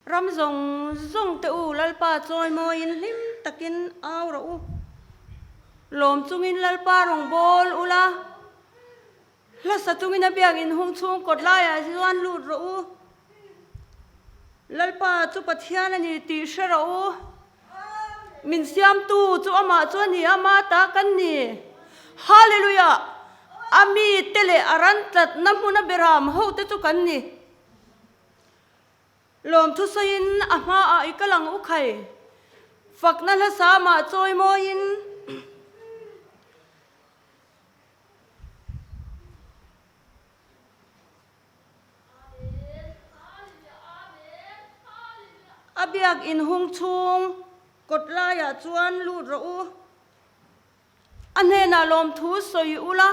Ram zawng zawng te u Lalpa chawimawiin hlim takin au rawh u. Lawm chungin Lalpa rawngbâwl ula, hlasa chungin a biakinn hung chhung kawt laiah chuan lut rawh u. Lalpa chu Pathian a ni tih hre rawh u. Min siamtu chu amah chu a ni, ama ta kan ni. Hallelujah! A mite leh a ran tlatna hmuna beram hote chu kan ni. Lawmthu sawiin a hmaah i kal ang u khai. Fakna hla samah chawi mawiin. A biak inhung chhung kawt laiah chuan lut rawh u. A hnenah lawmthu sawi ula,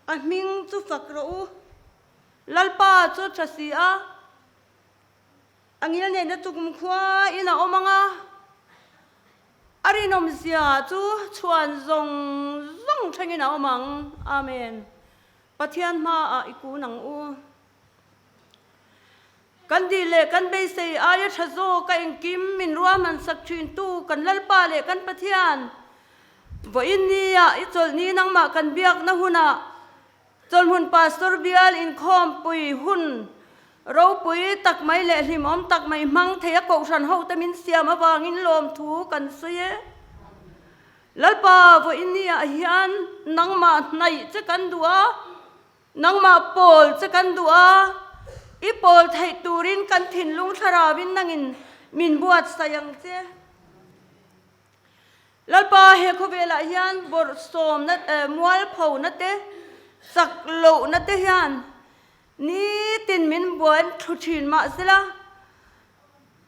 a hming chu fak rawh u. Lalpa chu tha si a, a ngil nehna chu kumkhua in a awm ang a, a rinawmzia chu chhuan zawng zawng thlengin a awm ang. Amen. Pathian hmaah i kun ang u. Kan dih leh kan beisei aia tha zawk a engkim min ruahman sak thintu kan Lalpa leh kan Pathian, vawiin nia i chawlhni nangmah kan biakna hunah chawlhmun Pastor bial inkhawmpui hun ropui tak mai leh hlimawm tak mai hmang thei a kohhran hote min siam avangin lawmthu kan sawi e. Lalpa, vawiin niah hian nangmah hnaih che kan duh a. Nangmah pawl che kan duh a, i pawl theih turin kan thinlung thlarauin nangin min buatsaih ang che. Lalpa, he khawvelah hian bawrhsawmna, mualphona te, chak lohna te hian nitin min buan thlu thin mahsela,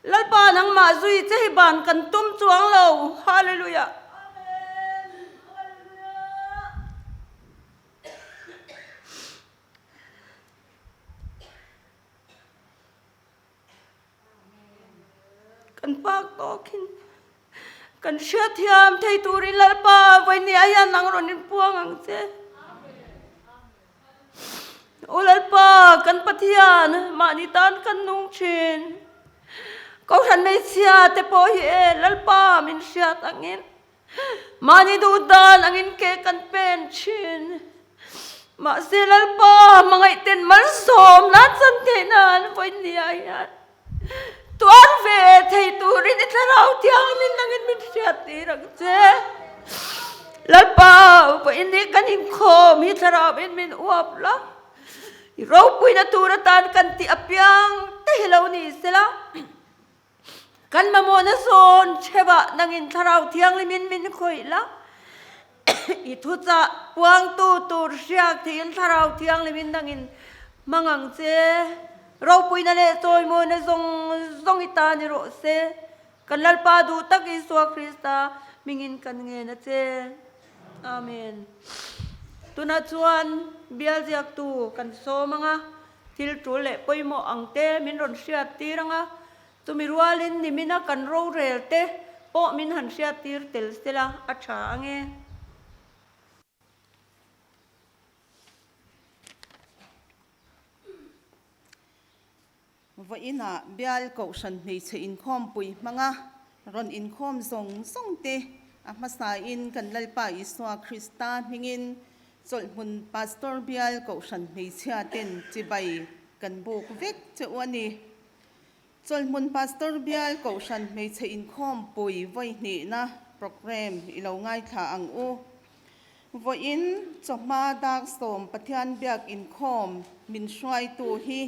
Lalpa nangmah zui che hi ban kan tum chuang lo. Hallelujah! Kan pak tawkin kan hriatthiam thei turin Lalpa vawinia hian nang rawn inpuang ang che. Aw Lalpa, kan Pathian, mahni tan kan nung thin. Kohhran hmeichhia te pawh hi e, Lalpa min hriat angin. Mahni duh dan angin ke kan pen thin. Mahse Lalpa hmangaihten malsawm nan chan theih nan vawinia hian tuar ve thei turin i thlarau thianghlim nangin min hriat tir ang che. Lalpa vawiin hi kan inkhawm hi thlarauin min uap la. I ropuina tur atan kan tih apiang te hi lo ni sela. Kan mamawhna zawn theuhah nangin Thlarau Thianghlimin min khawih la, i thuchah puangtu tur hriak theiin Thlarau Thianghlimin nangin hmang ang che. Ropuina leh chawimawina zawng zawng i ta ni rawh se. Kan Lalpa duh tak Isua Krista hmingin kan ngen a che. Amen. Tunah chuan bial ziaktu kan sawm ang a. Thil tul leh pawimawh ang te min rawn hriat tir ang a, chumi rualin nimina kan rorel te pawh min han hriat tir tel sela a tha ang e. Vawiinah bial kohhran hmeichhe inkhawmpui hmanga rawn inkhawm zawng zawng te a hmasain kan Lalpa Isua Krista hmingin Chawlhhmun Pastor bial kohhran hmeichhia ten chibai kan buk vek che u a ni. Chawlhhmun Pastor bial kohhran hmeichhe inkhawmpui vawihnihna programme i lo ngaithla ang u. Vawiin chawhma Daksawm Pathian biak inkhawm min hruaitu hi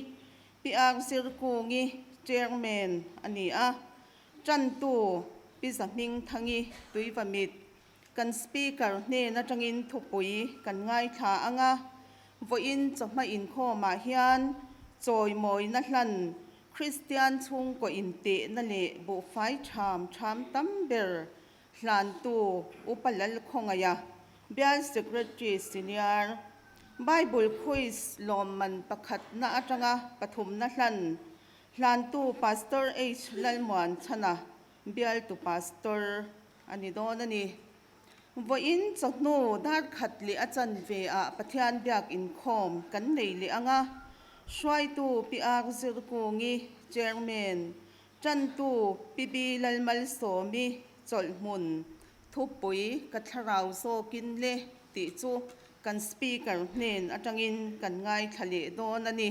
Pi Ang Sirkungi Chairman a ni a, Tantu Pi Zahmingthangi Tuivamit kan Speaker hnen atangin thupui kan ngaithla ang a, vawiin chawhma inkhawmah hian chawimawina hlan Kristian chhungkaw intehna leh buhfai ṭham ṭham tam ber hlantu Upa Lalkhawngaiha, Bial Secretary Senior, Bible Quiz lawmman pakhatna atanga pathumna hlan hlantu Pastor H Lalmuanchhana, Bialtu Pastor a ni dawn a ni. Vawiin chawhnu dar khat leh a chanve ah Pathian biak inkhawm kan nei leh ang a, hruaitu Pi Ar Zirkungi, Chairman. Ṭantu Pi Bi Lalmalsawmi chawlhhmun thupui ka thlarau zawkin le tih chu kan Speaker hnen aṭangin kan ngaithla leh dawn a ni.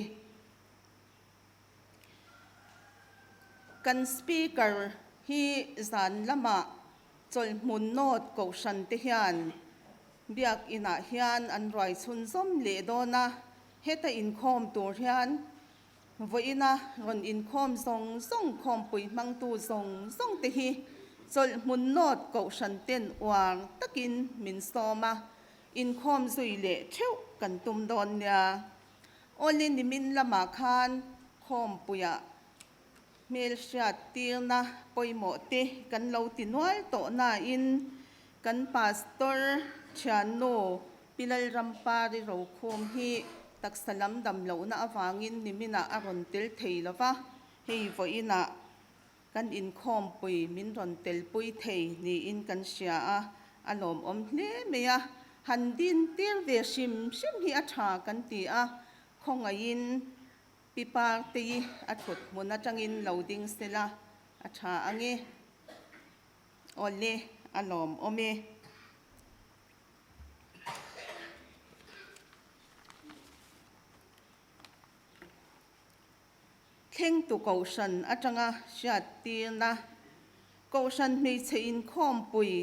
Kan Speaker hi zan lamah chawlhhmun nawt kohhran te hian Biakinah hian an ruai chhunzawm leh dawn a, heta inkhawm tur hian Vawiina rawn inkhawm zawng zawng khawmpui hmangtu zawng zawng te hi chawlhhmun nawt kohhran ten uar takin min sawm a, inkhawm zui leh theuh kan tum dawn nia. Awle nimin lamah khan khawmpuiah hmelhriat tirna pawimawh te kan lo ti nual tawh nain kan Pastor thiannu Pi Lalrampari Rokhum hi taksa lam dam lohna avangin niminah a rawn tel thei lo va, hei vawiinah kan inkhawmpui min rawn telpui thei niin kan hria a, a lawmawm hle mai a, han din tir ve hrim hrim hi a tha kan ti a, khawngaihin Pi Partei a thut hmun atangin lo ding sela a tha ange. Awle, a lawmawm e. Thlengtu Kohhran atanga hriattirna, Kohhran hmeichhe inkhawmpui,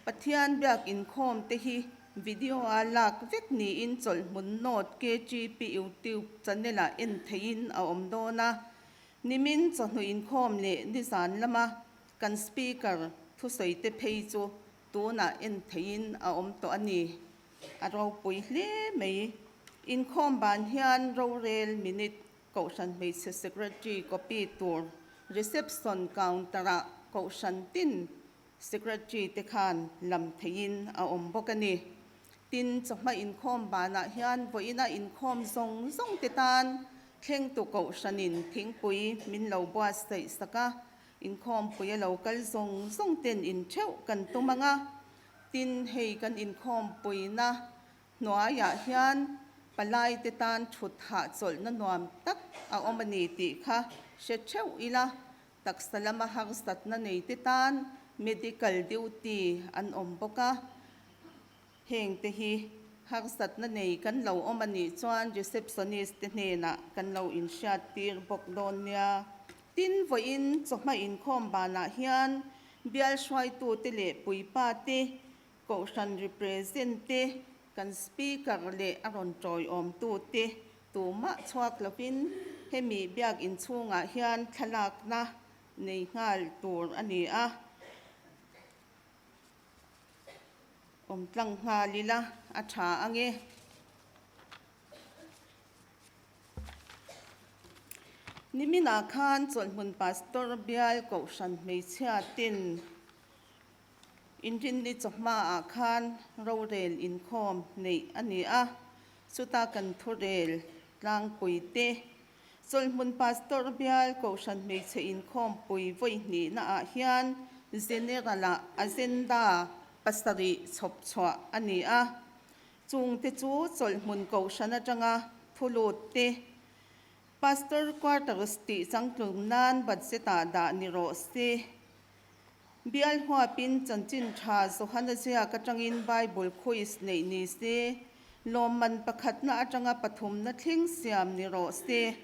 Pathian biak inkhawm te hi video-a lak vek niin chawlhhmun note KGP YouTube channel-ah en theihin a awm dawn a. Nimin chawhnu inkhawm leh nizan lama kan Speaker thusawite phei chu Tunah en theihin a awm tawh a ni. A ropui hle mai. Inkhawm ban hian rorel minute Kohhran Hmeichhe Secretary copy tur reception counter-ah Kohhran tin Secretary te khan lam theihin a awm bawk a ni. Tin, chawhma inkhawm banah hian vawiina inkhawm zawng zawng te tan thlengtu Kohhranin thingpui min lo buatsaih sak a, Inkhawmpui a lo kal zawng zawng ten in theuh kan tum ang a, tin hei kan inkhawmpuina hnuaiah hian palai te tan thut hahchawlhna nuam tak a awm a ni tih kha hre theuh ila, taksa lama harsatna nei te tan medical duty an awm bawk a. Heng te hi harsatna nei kan lo awm a nih chuan receptionist te hnenah kan lo inhriat tir bawk dawn nia. Tin, vawiin chawhma inkhawm banah hian bial hruaitute leh puipa te, kohhran represent te, kan speaker leh a rawn tawiawmtu te tumah chhuak lovin hemi biak inchhungah hian thlalakna nei nghal tur a ni a. Awm tlang nghal ila a tha ange. Niminah khan chawlhhmun Pastor bial Kohhran hmeichhia ten Inrinni chawhmaah khan rorel inkhawm neih a ni a, chuta kan thurel tlangpui te Chawlhhmun Pastor bial Kohhran hmeichhe inkhawmpui vawi hnihnaah hian General-ah agenda pasarih chhawp chhuah a ni a. Chungte chu Chawlhhmun Kohhran atanga thulut te, Pastor Quarters tih changtlung nan budget-ah dah ni rawh se. Bial huapin chanchin tha Johana ziak atangin Bible quiz neih ni se, lawmman pakhatna atanga pathumna thleng siam ni rawh se,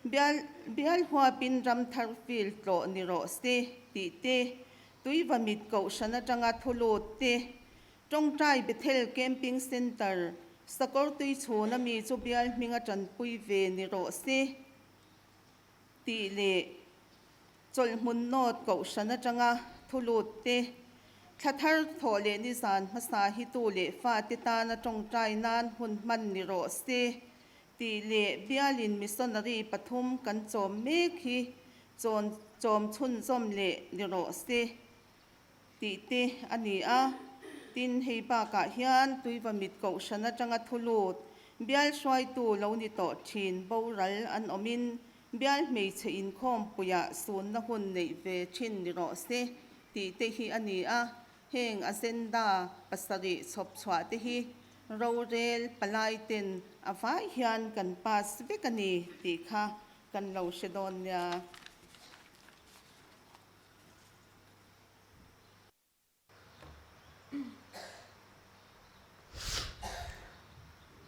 bial bial huapin ram thar field tlawh ni rawh se tih te, tuiva mit kohhran atanga thulut te, tawngtai Bethel Camping Centre, Sakawr Tuichhuna mi chu bial hminga tanpui ve ni rawh se tih leh Chawlhhmun nawt kohhran atanga thulut te, thla thar thawh leh nizan hmasa hi tu leh fate tana tawngtai nan hun hman ni rawh se tih leh bialin missionary pathum kan chawm mek hi chawn chawm chhunzawm leh ni rawh se tih te a ni a. Tin, hei bakah hian Tuivamit kohhran atanga thulut bial hruaitu lo ni tawh thin boral an awmin Bial hmeichhe inkhawmpuiah sunna hun neih ve thin ni rawh se tih te hi a ni a, heng agenda pasarih chhawp chhuah te hi rorel palai ten a vai hian kan pass vek a ni tih kha kan lo hre dawn nia.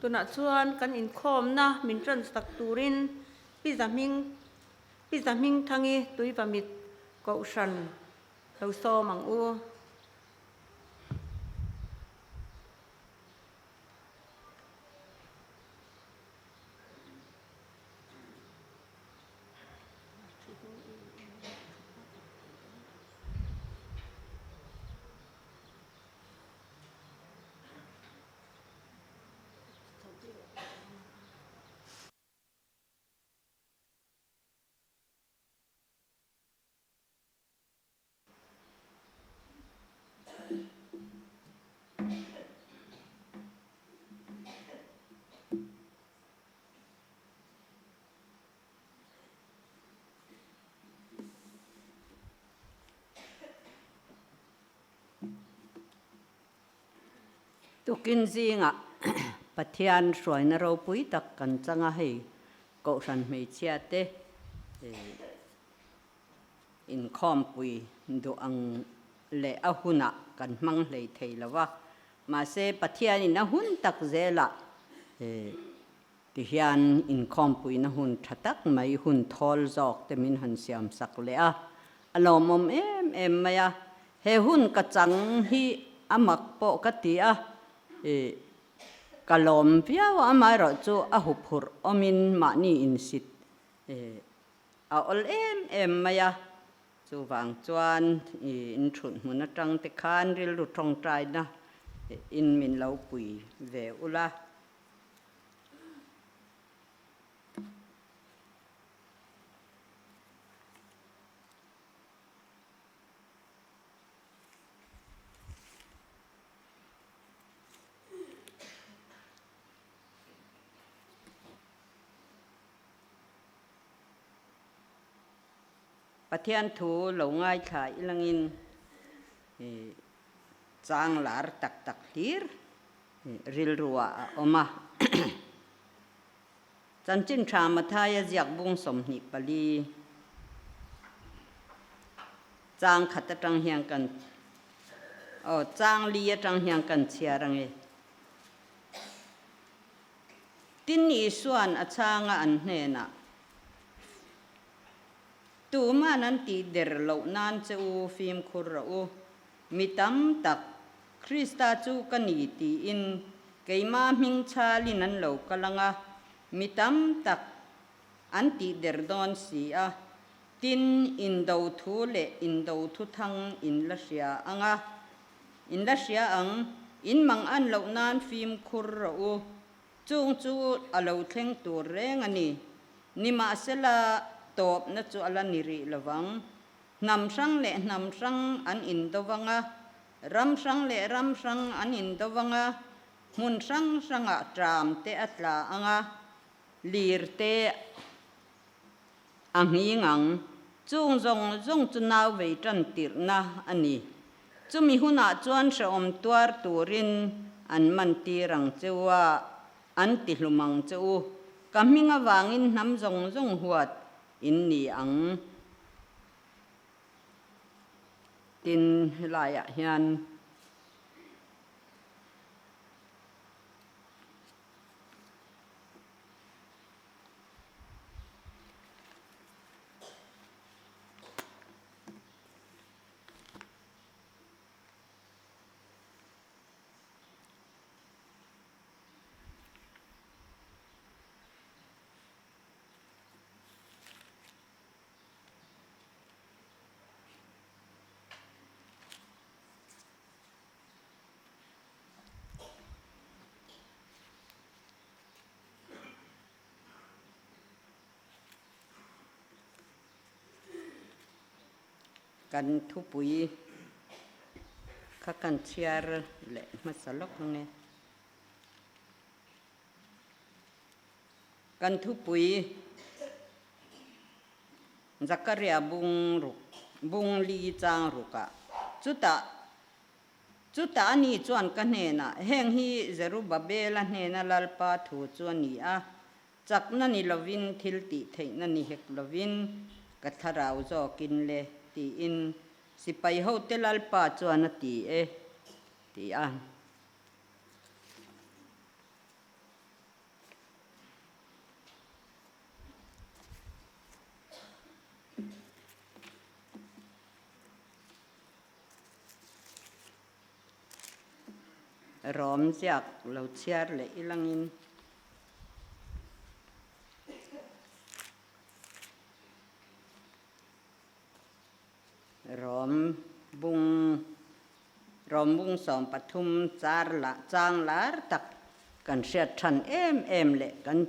Tunah chuan kan inkhawmna min ṭan sak turin Pi Zahming Pi Zahmingthangi Tuivamit Kohhran lo sawm ang u. Tukin zingah Pathian hruaina ropui tak kan chang a, hei Kohhran hmeichhia te inkhawmpui duh ang leh a hunah kan hmang hlei thei lo va, mahse Pathianin a hun tak zelah tihian inkhawmpuina hun tha tak mai hun thawl zawk te min han siam sak leh a, a lawmawm em em mai a, he hun ka chang hi a mak pawh ka ti a, Ka lawm viau a, amaherawh chu a huphurh awmin mahni insit a awl em em mai a, chuvang chuan in thut hmun atang te khan rilru tawngtaina in min lo pui ve ula. Pathian thu lo ngaithla ilangin chang lar tak tak hlir rilruah a awm a. Chanchin tha Mathaia ziak bung 24 chang khat atang hian kan Aw, chang li atang hian kan chhiar ang e. Tin Isua'n a chhanga an hnenah, Tuman an tih der loh nan che u fimkhur rawh u, mi tam tak Krista chu ka ni tiin keimah hming chhalin an lo kal ang a, mi tam tak an tih der dawn si a. Tin, indo thu leh indo thu thang in la hria ang a, in la hria ang, in mang an loh nan fimkhur rawh u, chung chu a lo thleng tur reng a ni. Nimahsela, tawpna chu a la ni rih lo vang. Hnam hrang leh hnam hrang an indo vang a, ram hrang leh ram hrang an indo vang a, hmun hrang hrangah ṭam te a tla ang a, lir te A nghing ang. Chung zawng zawng chu nau vei tan tirhna a ni. Chumi hunah chuan hrehawm tuar turin an man tir ang che u a, an ti hlum ang che u. Ka hming avangin hnam zawng zawng huat in ni ang. Tin, helaiah hian. Kan thupui kha kan chhiar leh hmasa lawk ang e. Kan thupui Zakaria bung ruk bung li chang rukah chutah Chutah ani chuan ka hnenah, Heng hi Zerubabela hnena Lalpa thu chu a ni a, chakna ni lovin, thil tih theihna ni hek lovin, ka thlarau zawkin le, tiin sipai hote Lalpa chuan a ti e, ti a. Rom ziak lo chhiar leh ilangin. Rom bung Rom bung 13 char la chang lar tak kan hriat than em em leh kan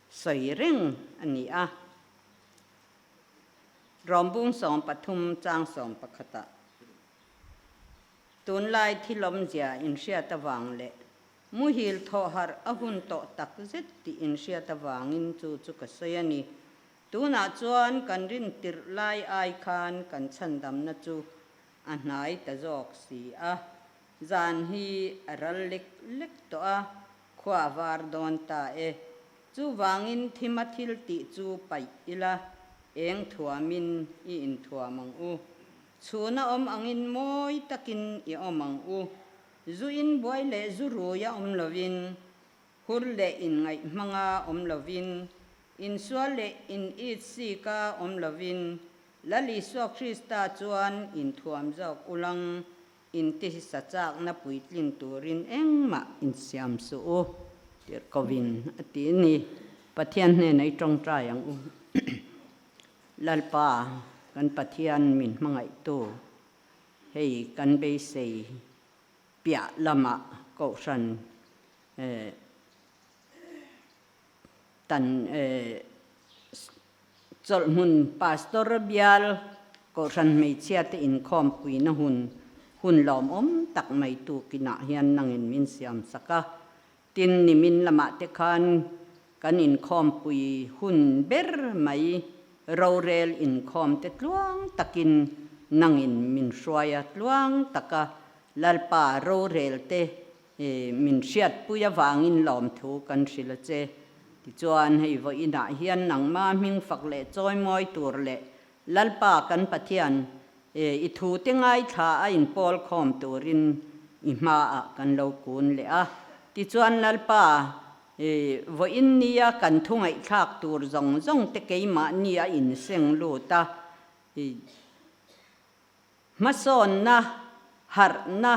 sawi reng a ni a. Rom bung 13 chang 11 ah tunlai thilawmzia inhriat avang leh Muhil thawhharh a hun tawh tak zet tih inhriat avangin chu chu ka sawi a ni. Tunah chuan kan rin tirh lai ai khan kan chhandamna chu a hnai ta zawk si a. Zan hi a ral lek lek tawh a, khua a var dawn ta e. Chuvangin thima thil tih chu paih ila, eng thuamin i inthuam ang u. Chhuna awm angin mawi takin i awm ang u. Zu in buai leh zu rui a awm lovin, hur leh inngaih hmanga awm lovin, insual leh in it sika awm lovin, Lal Isua Krista chuan inthuam zawk ulang intihsa chakna puitlin turin engmah insiam suh u, tirhkovin a ti a ni. Pathian hnenah i tawngtai ang u. Lalpa, kan Pathian min hmangaihtu. Hei kan beisei piah lamah Kohhran tan chawlhhmun Pastor bial Kohhran hmeichhiate inkhawmpuina hun hun lawmawm tak mai tukinah hian nangin min siamsak a. Tin, nimin lamah te khan kan inkhawmpui hun ber mai rorel inkhawm te tluang takin nangin min hruai a, tluang taka Lalpa rorel te min hriatpui avangin lawmthu kan hrilh a che. Tichuan, hei vawiinah hian nangma hming fak leh chawimawi tur leh Lalpa kan Pathian i thu te ngaithla a inpawl khawm turin i hmaah kan lo kun leh a. Tichuan Lalpa, vawiin nia kan thu ngaihthlak tur zawng zawng te keimahni a inseng lut a, hmasawnna, harhna,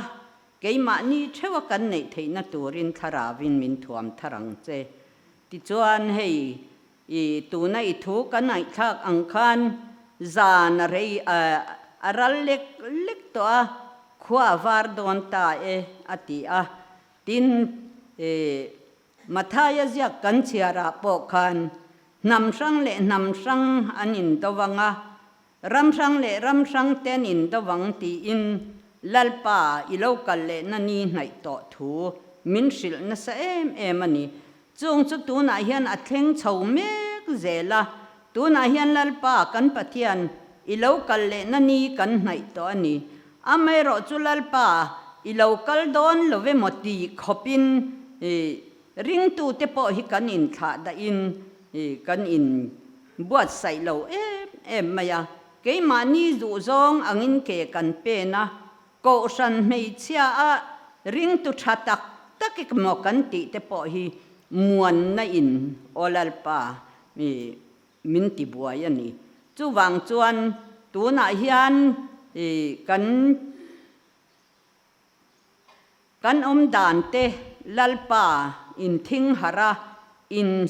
keimahni theuha kan neih theihna turin thlarauin min thuam thar ang che. Tichuan hei I tuna i thu kan ngaihthlak ang khan zan a rei a ral lek lek tawh a, khua a var dawn ta e a ti a. Tin, Mathaia ziak kan chhiarah pawh khan hnam hrang leh hnam hrang an indo vang a, ram hrang leh ram hrang te an indo vang tiin Lalpa i lo kal lehna ni hnaih tawh thu min hrilh nasa em em a ni. Chung chu tunah hian a thleng chho mek zel a, tunah hian Lalpa kan Pathian i lo kal lehna ni kan hnaih tawh a ni. Amaherawh chu Lalpa i lo kal dawn lo emaw ti khawpin ringtute pawh hi kan inthlah dahin kan inbuatsaih lo em em mai a. Keimahni duhzawng angin ke kan pen a, Kohhran hmeichhia a ringtu tha tak tak emaw kan tih te pawh hi muanna in aw Lalpa mi min ti buai a ni. Chuvang chuan tunah hian kan kan awm dan te Lalpa in thing harh a in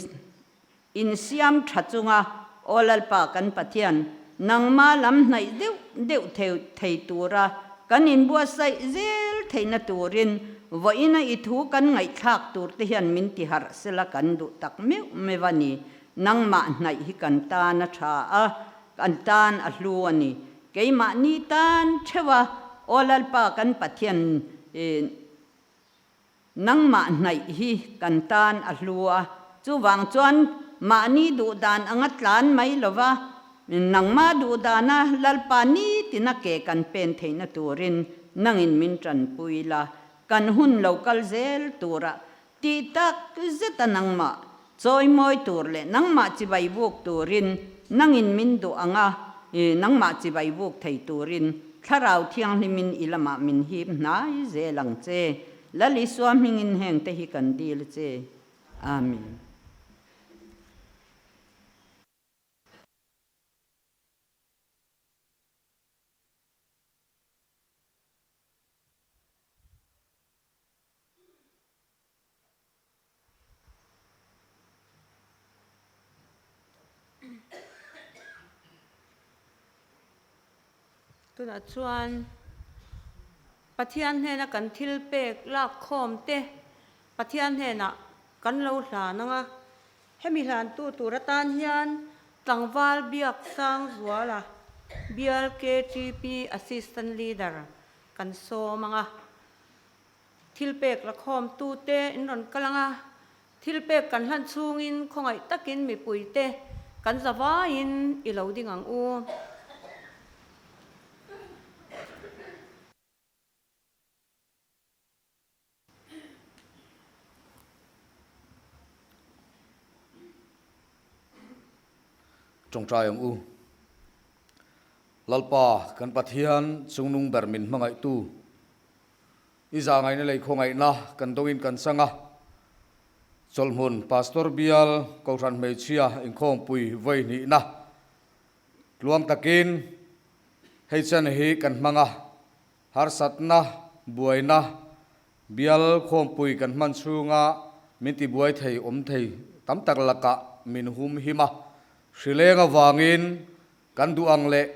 Insiam tha chunga Aw Lalpa kan Pathian, nangma lam hnaih deuh deuh thei tura kan inbuatsaih zel theihna turin vawiina i thu kan ngaihthlak turte hian min tiharh sela kan duh tak meuh meuh a ni. Nangmah hnaih hi kan tan a tha a, kan tan a hlu a ni. Keimahni tan theuha Aw Lalpa kan Pathian Nangmah hnaih hi kan tan a hlu a, chuvang chuan mahni duhdan anga tlan mai lova, nangmah duhdana Lalpa nitina ke kan pen theihna turin nangin min tanpui la, kan hun lo kal zel tura tih tak zeta nangmah chawimawi tur leh nangmah chibai buk turin nangin min duh anga nangmah chibai buk thei turin Thlarau Thianghlimin i lamah min hip hnai zel ang che. Lal Isua hmingin hengte hi kan dil che. Amen. Tunah chuan Pathian hnena kan thil pek lak khawm te Pathian hnenah kan lo hlan ang a, hemi hlantu tur atan hian tlangval Biak Sangzuala, Bial KTP Assistant Leader kan sawm ang a. Thil pek la khawmtu te in rawn kal ang a, thil pek kan hlan chhungin khawngaih takin mipui te kan za vaiin i lo ding ang u. Tawngtai ang u. Lalpa, kan Pathian chungnung ber min hmangaihtu, i zahngaihna lei khawngaihna kan dawngin kan chang a. Chawlhmun Pastor Bial Kohhran Hmeichhia Inkhawmpui vawi hnihna tluang takin hei chen hi kan hmang a. Harsatna, buaina, bial khawmpui kan hman chhunga min tibuai thei awm thei tam tak lakah min hum him a. Hrileng avangin kan duh ang leh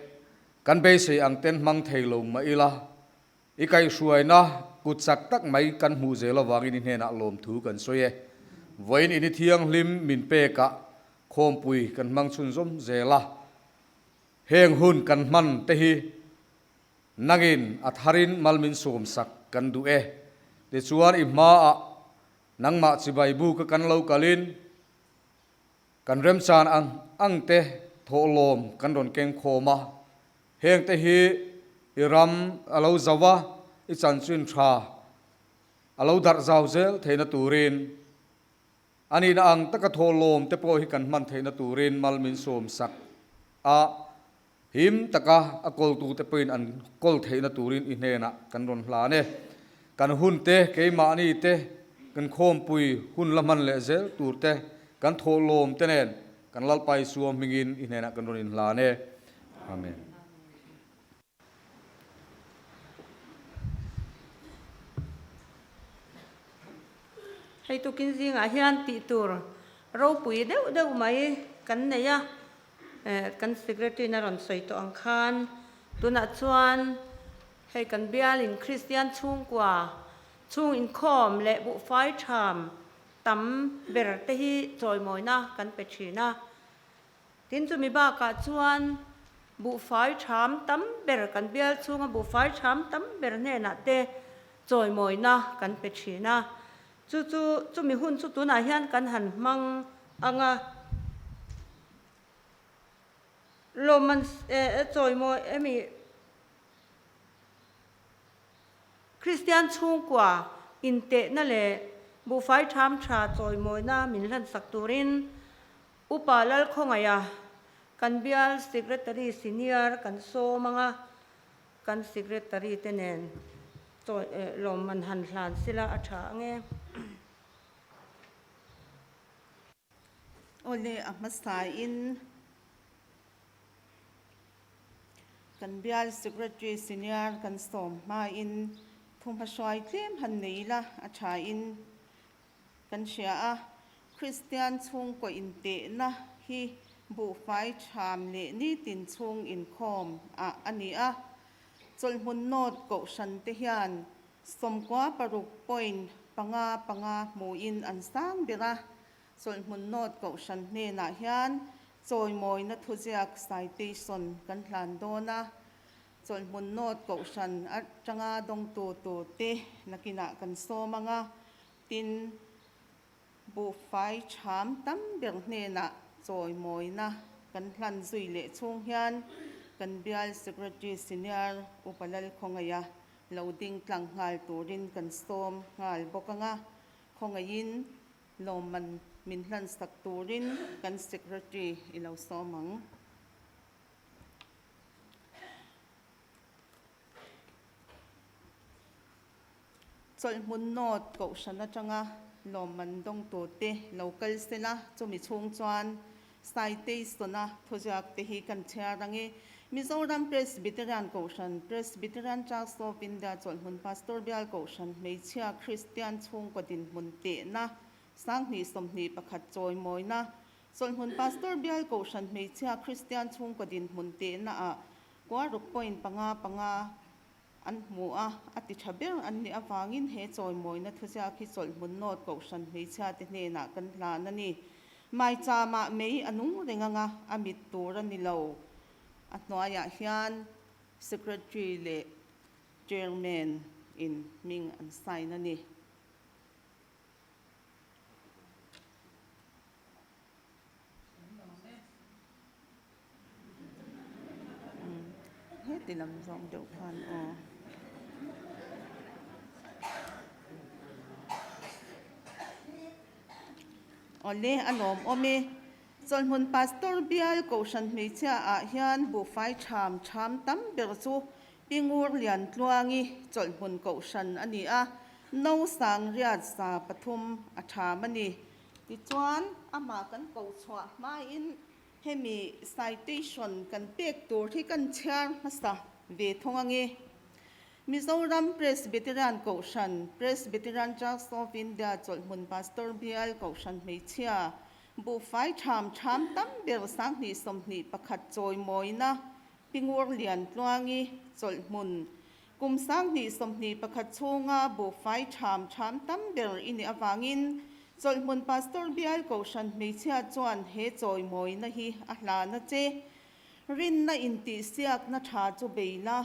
kan beisei ang ten hmang thei lo mah ila, i kaihhruaina kut chak tak mai kan hmuh zel avangin i hnenah lawmthu kan sawi e. Vawiin ini thianghlim min pekah khawmpui kan hmang chhunzawm zel a. Heng hun kan hman te hi Nangin a tharin mal min sawmsak kan duh e. Tichuan i hmaah nangmah chibai bu ka kan lo kalin kan remchan ang ang te thawhlawm kan rawn keng khawm a. Heng te hi i ram a lo zau a, i chanchin tha a lo darh zau zel theihna turin a nihna ang taka thawhlawm te pawh hi kan hman theihna turin mal min sawmsak a. Him taka a kawltute pawhin an kawl theihna turin i hnenah kan rawn hlan e. Kan hun te, keimahni te, kan khawmpui hun la hman leh zel tur te, kan thawhlawm te nen kan Lalpa Isua hmingin i hnenah kan rawn inhlan e. Amen. Hei tukin zingah hian tih tur ropui deuh deuh mai kan nei a. Kan Secretary-in a rawn sawi tawh ang khan tunah chuan hei kan bialin Kristian chhungkua chhung inkhawm leh buhfai tham tam ber te hi chawimawina kan pe thin a. Tin chumi bakah chuan buhfai tham tam ber kan bial chhunga buhfai tham tam ber hnenah te chawimawina kan pe thin a. Chu chu chumi hun chu tunah hian kan han hmang ang a. Lawmman chawimawi emi Kristian chhungkua intehna leh buhfai tham tha chawimawina min hlansak turin Upa Lalkhawngaiha kan bial Secretary Senior kan sawm ang a, kan Secretary te nen lawmman han hlan sila a tha ang e. Awle a hmasain kan bial Secretary Senior kan sawm hmain thuhmahruai tlem han nei ila a thain kan hria a. Kristian chhungkaw intehna hi buhfai tham leh nitin chhung inkhawm ah a ni a. Chawlhmun North Kohhran te hian 96 point panga panga hmuin an sang ber a, Chawlhmun North Kohhran hnenah hian chawimawina thuziak citation kan hlan dawn a, Chawlhmun North Kohhran atanga dawngtu turte nakinah kan sawm ang a, tin, buhfai tham tam ber hnenah chawimawina kan hlan zui leh chhung hian kan bial Secretary Senior Upa Lalkhawngaiha Lo ding tlang nghal turin kan sawm nghal bawk ang a, khawngaihin lawmman min hlansak turin kan Secretary i lo sawm ang. Chawlhmun North Kohhran atanga lawmman dawngtute lo kal sela, chumi chhung chuan Citation-a thuziak te hi kan chhiar ang e. Mizoram Presbyterian Kohhran, Presbyterian Church of India chawlhmun Pastor Bial Kohhran Hmeichhia Kristian chhungkaw dinhmun tehna, 2021 chawimawina, Chawlhmun Pastor Bial Kohhran Hmeichhia Kristian chhungkaw dinhmun tehnaah. Kua ruk point panga panga an hmu a, a ti tha ber an nih avangin he chawimawina thuziak hi chawlhmun nawt kohhran hmeichhia te hnenah kan hlan a ni. Maichama mei a nung reng anga a mit tur a ni lo. A hnuaiah hian Secretary leh Chairman in hming an sign a ni. Heti lam zawng deuh khan aw. Awle a lawmawm e. Chawlhmun Pastor bial Kohhran hmeichhia ah hian buhfai ṭham ṭham tam ber chu Pi Ngur Liantluangi Chawlhmun Kohhran a ni a, no sang riat 300 a ṭham a ni. Tichuan amah kan koh chhuah hmain Hemi citation kan pek tur hi kan chhiar hmasa ve thung ange. Mizoram Presbyterian Kohhran, Presbyterian Church of India chawlhmun Pastor Bial Kohhran hmeichhia, buhfai ṭham ṭham tam ber 2021 chawimawina Pi Ngurliantluangi chawlhmun kum 2021 chhunga buhfai ṭham ṭham tam ber i nih avangin Chawlhmun Pastor Bial Kohhran hmeichhia chuan he chawimawina hi a hlan a che. Rinna intihsiakna ṭha chu bei la,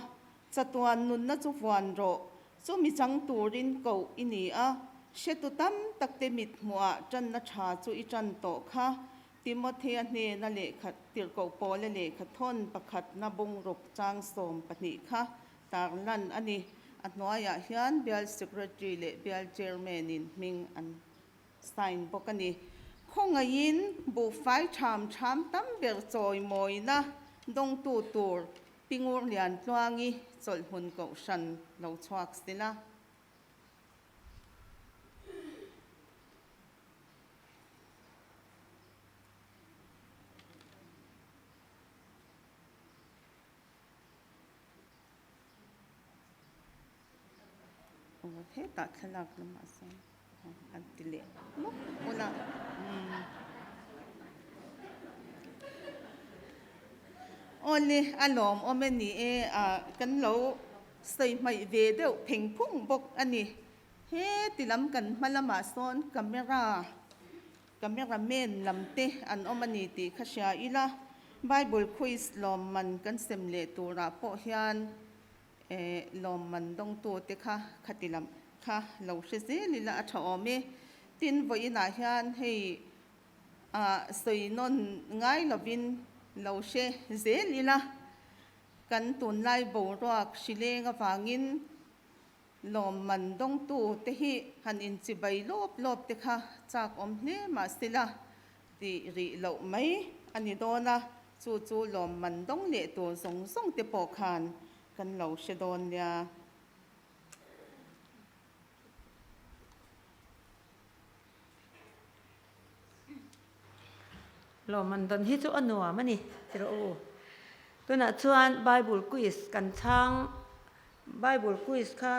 chatuan nunna chu vuan rawh, chumi chang turin koh i ni a, hretu tam takte mithmuhah ṭanna ṭha chu i ṭan tawh kha. Timothea hnena lehkha tirhkoh Paula lehkha thawn pakhatna bungruk chang 12 kha tarlan a ni. A hnuaiah hian Bial Secretary leh Bial Chairman in hming an sign bawk a ni. Khawngaihin buhfai ṭham ṭham tam ber chawimawina dawngtu tur Pi Ngurliantluangi chawlhhmun kohhran lo chhuak sela. Hetah thlalak lamah sawn an ti leh mawp ula awle a lawmawm a ni e ah kan lo sawi hmaih ve deuh pheng phung bawk a ni. Heti lam kan hma lamah sawn camera camera man lam te an awm a ni tih kha hria ila, Bible quiz lawmman kan sem leh turah pawh hian eh lawmman dawngtu te kha khati lam kha lo hre zel ila a tha awm e. Tin, vawiinah hian hei ah sawi nawn ngai lovin lo hre zel ila, kan tunlai boruak hrileng avangin Lawmman dawngtu te hi han inchibai lawp lawp te kha chak awm hle mah sela tih rih loh mai a ni dawn a, chu chu lawmman dawng leh tur zawng zawng te pawh khan kan lo hre dawn nia. Lawmman dawn hi chu a nuam a ni ti rawh u. Tunah chuan Bible quiz kan chhang Bible quiz kha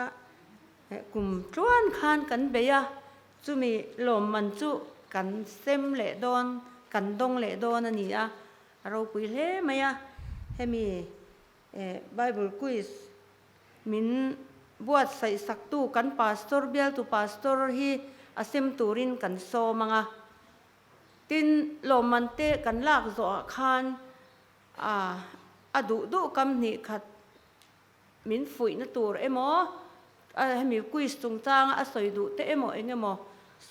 kum tluan khan kan bei a, chumi lawmman chu kan sem leh dawn, kan dawng leh dawn a ni a, a ropui hle mai a. Hemi Bible quiz min buatsaih saktu kan pastor, bialtu pastor hi a sem turin kan sawm ang a. Tin, lawmman te kan lak zawhah khan a duh duh kam hnih khat min fuihna tur emaw, hemi quiz chungchanga a sawi duh te emaw eng emaw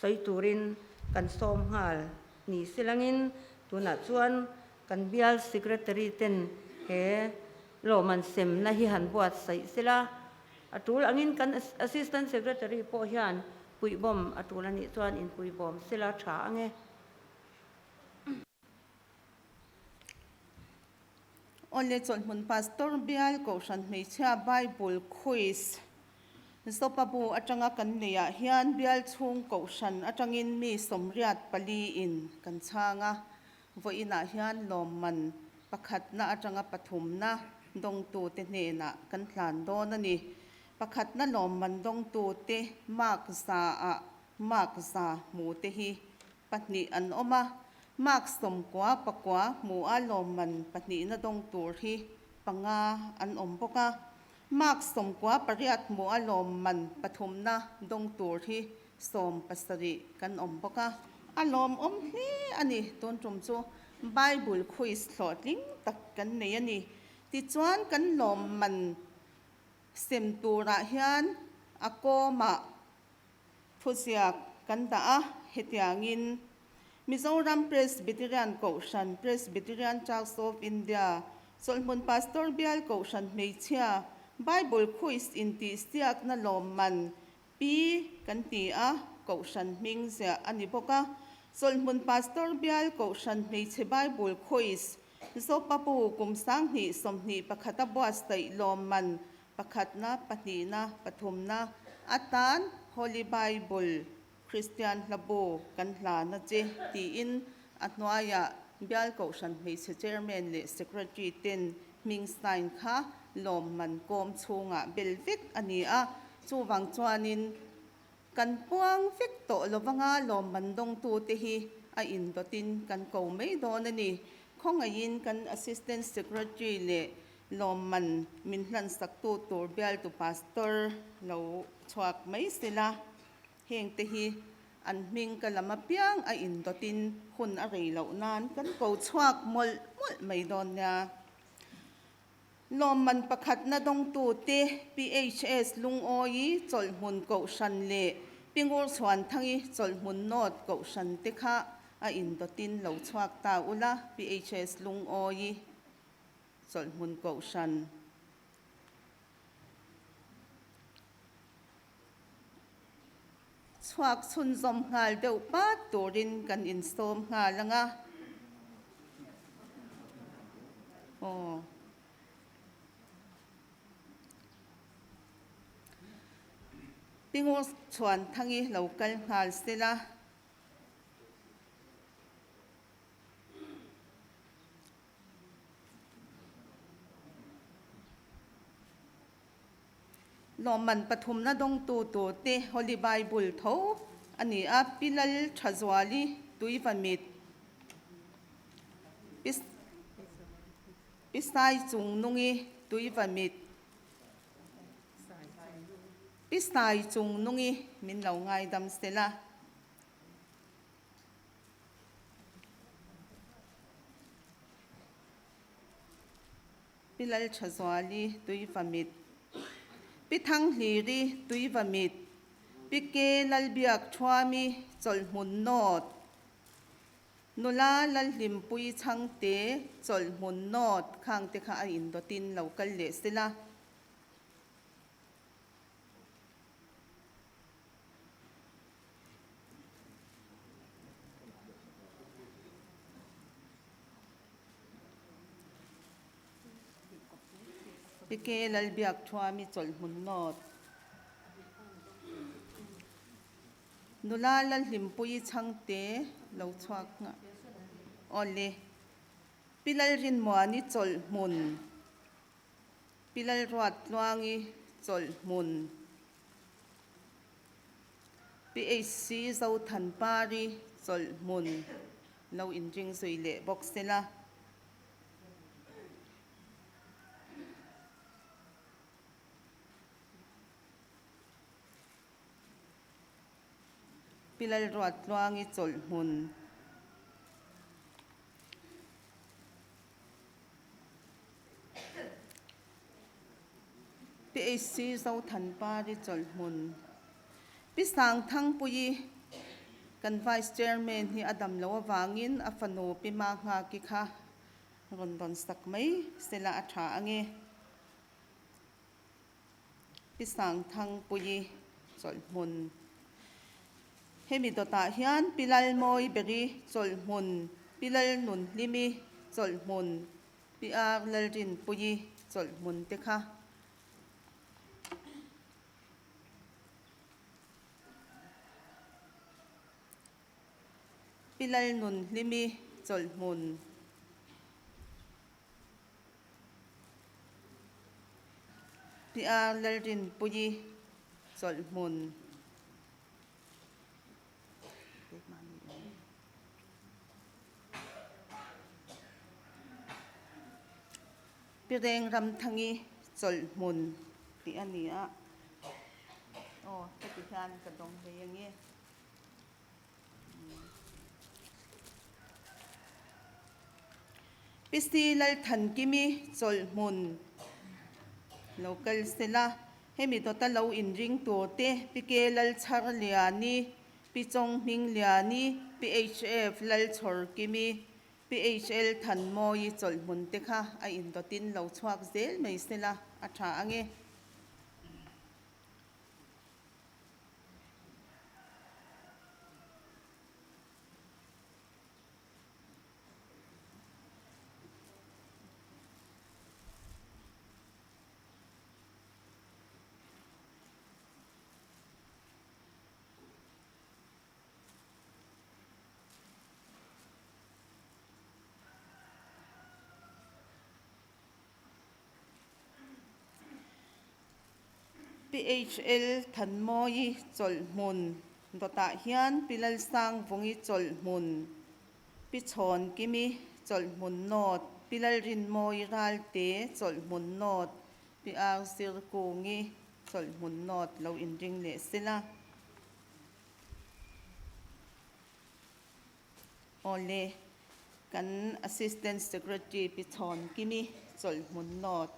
sawi turin kan sawm nghal ni silangin tunah chuan kan bial secretary ten he lawmman semna hi han buatsaih sela, a tul angin kan assistant secretary pawh hian puihbawm a tul anih chuan inpuihbawm sela tha ange. Awle chawlhmun Pastor Bial Kohhran Hmeichhia Bible Quiz Zopa bu atanga kan neihah hian bial chhung Kohhran atangin mi 84 in kan chhang a, vawiinah hian lawmman pakhatna atanga pathumna dawngtute hnenah kan hlan dawn a ni. Pakhatna lawmman dawngtute mark za ah mark za hmute hi Pahnih an awm a, mark 99 hmu a lawmman pahnihna dawng tur hi panga an awm bawk a. Mark 98 hmuh a lawmman pathumna dawng tur hi 70 kan awm bawk a. A lawmawm hle a ni. Tun tum chu Bible quiz hlawhtling tak kan nei a ni. Tichuan kan lawmman sem turah hian a kawmah Thuziak kan dah a, hetiangin Mizoram Presbyterian Kohhran, Presbyterian Church of India, Chawlhmun Pastor Bial Kohhran Hmeichhia, Bible Quiz intihsiakna lawmman Pi kan ti a, Kohhran hming ziah a ni bawk a. Chawlhmun Pastor Bial Kohhran Hmeichhe Bible Quiz, Zopapu kum 2021 a buatsaih lawmman Pakhatna, pahnihna, pathumna atan Holy Bible Kristian hlabu kan hlan a che tiin a hnuaiah Bial Kohhran Hmeichhe Chairman leh Secretary ten hming sign kha lawmman kawm chhungah bel vek a ni a, chuvang chuanin Kan puang vek tawh lovanga lawmman dawngtute hi a indawtin kan ko mai dawn a ni. Khawngaihin kan Assistant Secretary leh lawmman min hlansaktu tur bialtu Pastor lo chhuak mai sela, hengte hi an hming ka lam apiang a indawtin hun a rei loh nan kan ko chhuak mawlh mawlh mai dawn nia. Lawmman pakhatna dawngtute PHS Lungawi chawlhhmun Kohhran leh Pingur Chhuanthangi chawlhhmun North Kohhran te kha a indawtin lo chhuak ta ula, PHS Lungawi chawlhhmun Kohhran. Chhuak chhunzawm nghal deuh pat turin kan insawm nghal ang a. Aw. Pingur chhuan thangi lo kal nghal sela. Lawmman pathumna dawngtu turte Holy Bible tho a ni a, Pi Lal Thazuali Tuivamit, Pi Sai Chungnungi Tuivamit, Pi Sai Chungnungi min lo ngaidam sela. Pi Lalthazuali Tuivamit, Pi Thanghliri Tuivamit, Pi Ke Lalbiakthuami Chawlhmun North, Nula Lalhlimpui Chhangte Chawlhmun North khangte kha a indawtin lo kal leh sela. Pike Lalbiakthuami chawlhmun nawt. Nula Lalhlimpuii Chhangte lo chhuak nghah. Awle. Pi Lalrinmuani chawlhmun. Pi Lalruattluangi chawlhmun. Pi HC Zothanpari chawlhmun lo inring zui leh bawk sela. Pi Lalruattluangi chawlhmun. Pi HC Zothanpari chawlhmun. Pi Sangthangpuii kan Vice Chairman hi a dam loh avangin a fanu Pi Manghaki kha rawn rawn sak mai sela a tha ange. Pi Sangthangpuii chawlhmun. Hemi dawtah hian Pi Lalmawi Beri chawlhmun, Pi Lalnunhlimi chawlhmun, Pi Ar Lalrinpuii chawlhmun te kha. Pi Lalnunhlimi chawlhmun. Pi Ar Lalrinpuii chawlhmun. Pi Pi Rengramthangi chawlhhmun tih a ni a. Aw, heti hian ka dawng hlei ange. Pi Si Lalthankimi chawlhhmun lo kal sela, hemi dawta lo inring turte Pi Ke Lalchharliani, Pi Chawnghmingliani, Pi HF Lalchhawrkimi, Pi HL Thanmawi chawlhhmun te kha a indawtin lo chhuak zel mai sela a tha ange. PHL Thanmawi chawlhhmun dawtah hian Pi Lalsangvungi chawlhhmun, Pi Chhawnkimi chawlhhmun nawt, Pi Lalrinmawi Ralte chawlhhmun nawt, Pi Arzirkungi chawlhhmun nawt lo inring leh sela. Awle, kan Assistant Secretary Pi Chhawnkimi chawlhhmun nawt.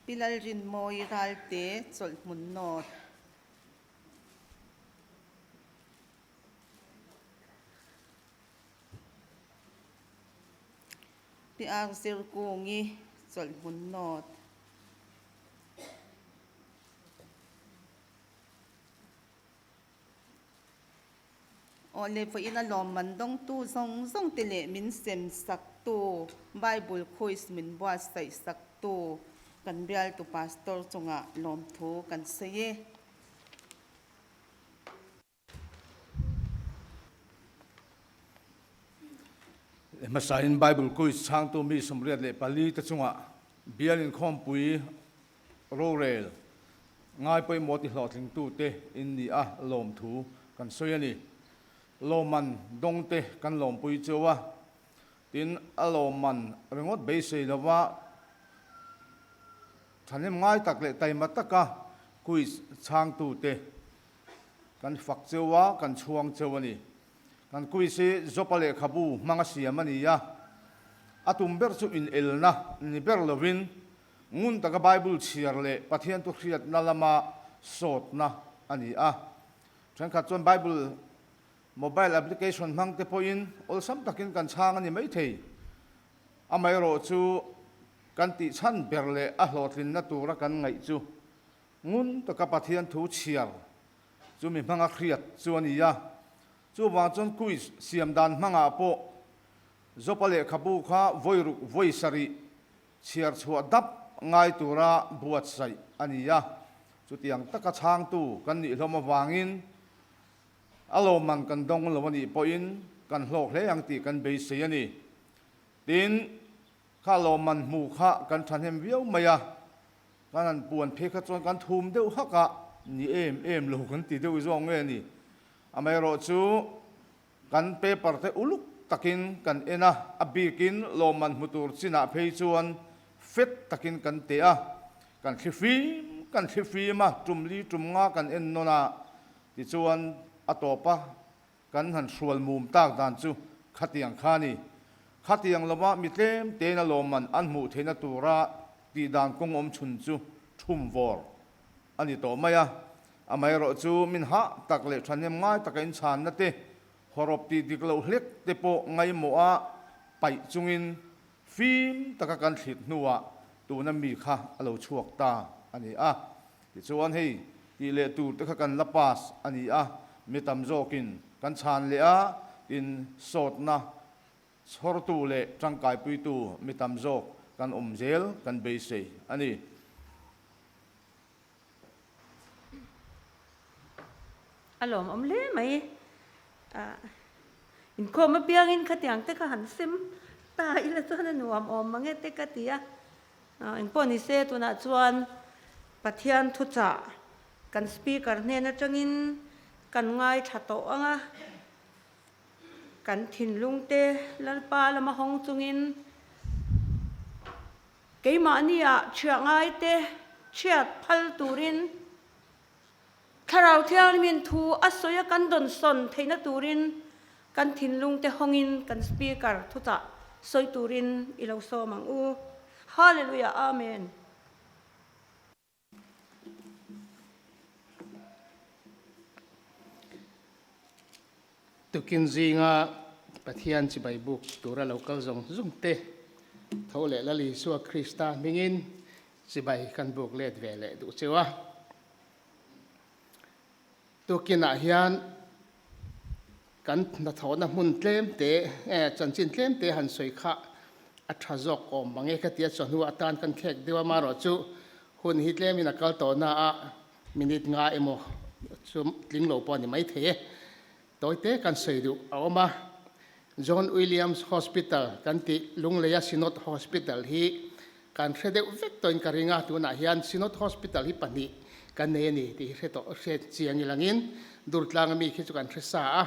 Pi Lalrinmawi Ralte chawlhhmun nawt. Pi Arzirkungi chawlhhmun nawt. Awle vawiin a lawmman dawngtu zawng zawng te leh min sem saktu, Bible quiz min buatsaih saktu kan bialtu Pastor chungah lawmthu kan sawi e. Hmasain Bible quiz chhangtu mi 84 te chungah bial inkhawmpui Rorel, ngai pawimawh ti hlawhtlingtute in ni a lawmthu kan sawi a ni. Lawmman dawngte kan lawmpui cheu a, tin a lawmman ringawt beisei lova thahnem ngai tak leh taima taka quiz chhangtute kan fak cheu a, kan chhuang cheu a ni. Kan quiz hi Jopa lehkhabu hmanga siam a ni a, a tum ber chu inelna ni ber lovin Ngun taka Bible chhiar leh Pathian thu hriatna lama sawtna a ni a. Thenkhat chuan Bible mobile application hmang te pawhin awlsam takin kan chhang a ni maithei. Amaherawh chu kan tih chhan ber leh a hlawhtlinna tura kan ngaih chu ngun taka Pathian thu chhiar chu mi hmanga hriat chu a ni a. Chuvang chuan quiz siam dan hmangah pawh Jopa lehkhabu kha vawi ruk vawi sarih Chhiar chhuah dap ngai tura buatsaih a ni a, chutiang taka chhangtu kan nih hlawm avangin a lawmman kan dawng lo a nih pawhin kan hlawk hle ang tih kan beisei a ni. Tin, kha lawmman hmu kha kan thahnem viau mai a, kan han puan phei kha chuan kan thum deuh hak a, ni em em lo kan ti deuh zawk nge ni. Amaherawhchu, Kan paper te uluk takin kan en a, a bikin lawmman hmu tur chinah phei chuan fet takin kan teh a, kan thli fim kan thli fim a, tum li tum nga kan en nawn a, tichuan a tawpa kan han hrual mum tak dan chu khatiang kha a ni. Khatiang lova mi tlem tein a lawmman an hmuh theihna tura tih dan kawng awm chhun chu thum vawr a ni tawh mai a, Amaherawh chu min hah tak leh thahnem ngai taka inchhanna te, hawrawp tih dik loh hlek te pawh ngaimawh a paih chungin fim taka kan thlit hnuah tuna mi kha a lo chhuak ta a ni a. Tichuan hei tih leh tur te kha kan la pass a ni a, mi tam zawkin kan chhan leh a, tin sawtna chhawrtu leh tangkaipuitu mi tam zawk kan awm zel kan beisei a ni. A lawmawm hle mai. Inkhawm apiangin khatiang te kha han sem ta ila chuan a nuam awm mang e te ka ti a. Engpawh ni se tunah chuan Pathian thuchah kan speaker hnen atangin kan ngaithla tawh ang a. Kan thinlungte Lalpa lama hawng chungin keimahniah chhiah ngaite chhiat phal turin Thlarau Thianghlimin thu a sawi a kan dawnsawn theihna turin kan thinlungte hawngin kan speaker thuchah sawi turin i lo sawm ang u. Hallelujah Amen. Tukin zinga Pathian chibai buk tura lo kal zawng zawng te tho leh Lal Isua Krista hmingin chibai kan buk let ve leh duh cheu a. Tukinah hian kan hnathawhna hmun tlem te, chanchin tlem te han sawi kha a tha zawk awm mang e ka ti a, chawhnu atan kan khek deuh a, amaherawh chu hun hi tlemin a kal tawh na a, minute nga emaw chu tling lo pawh a ni maithei e. Tawi te kan sawi duh a awm a, John Williams Hospital kan tih Lungleia Synod Hospital hi Kan hre deuh vek tawhin ka ring a, tunah hian Synod Hospital hi pahnih kan nei a ni tih hi hre tawh hre chiang ilangin Durtlang ami khi chu kan hre sa a.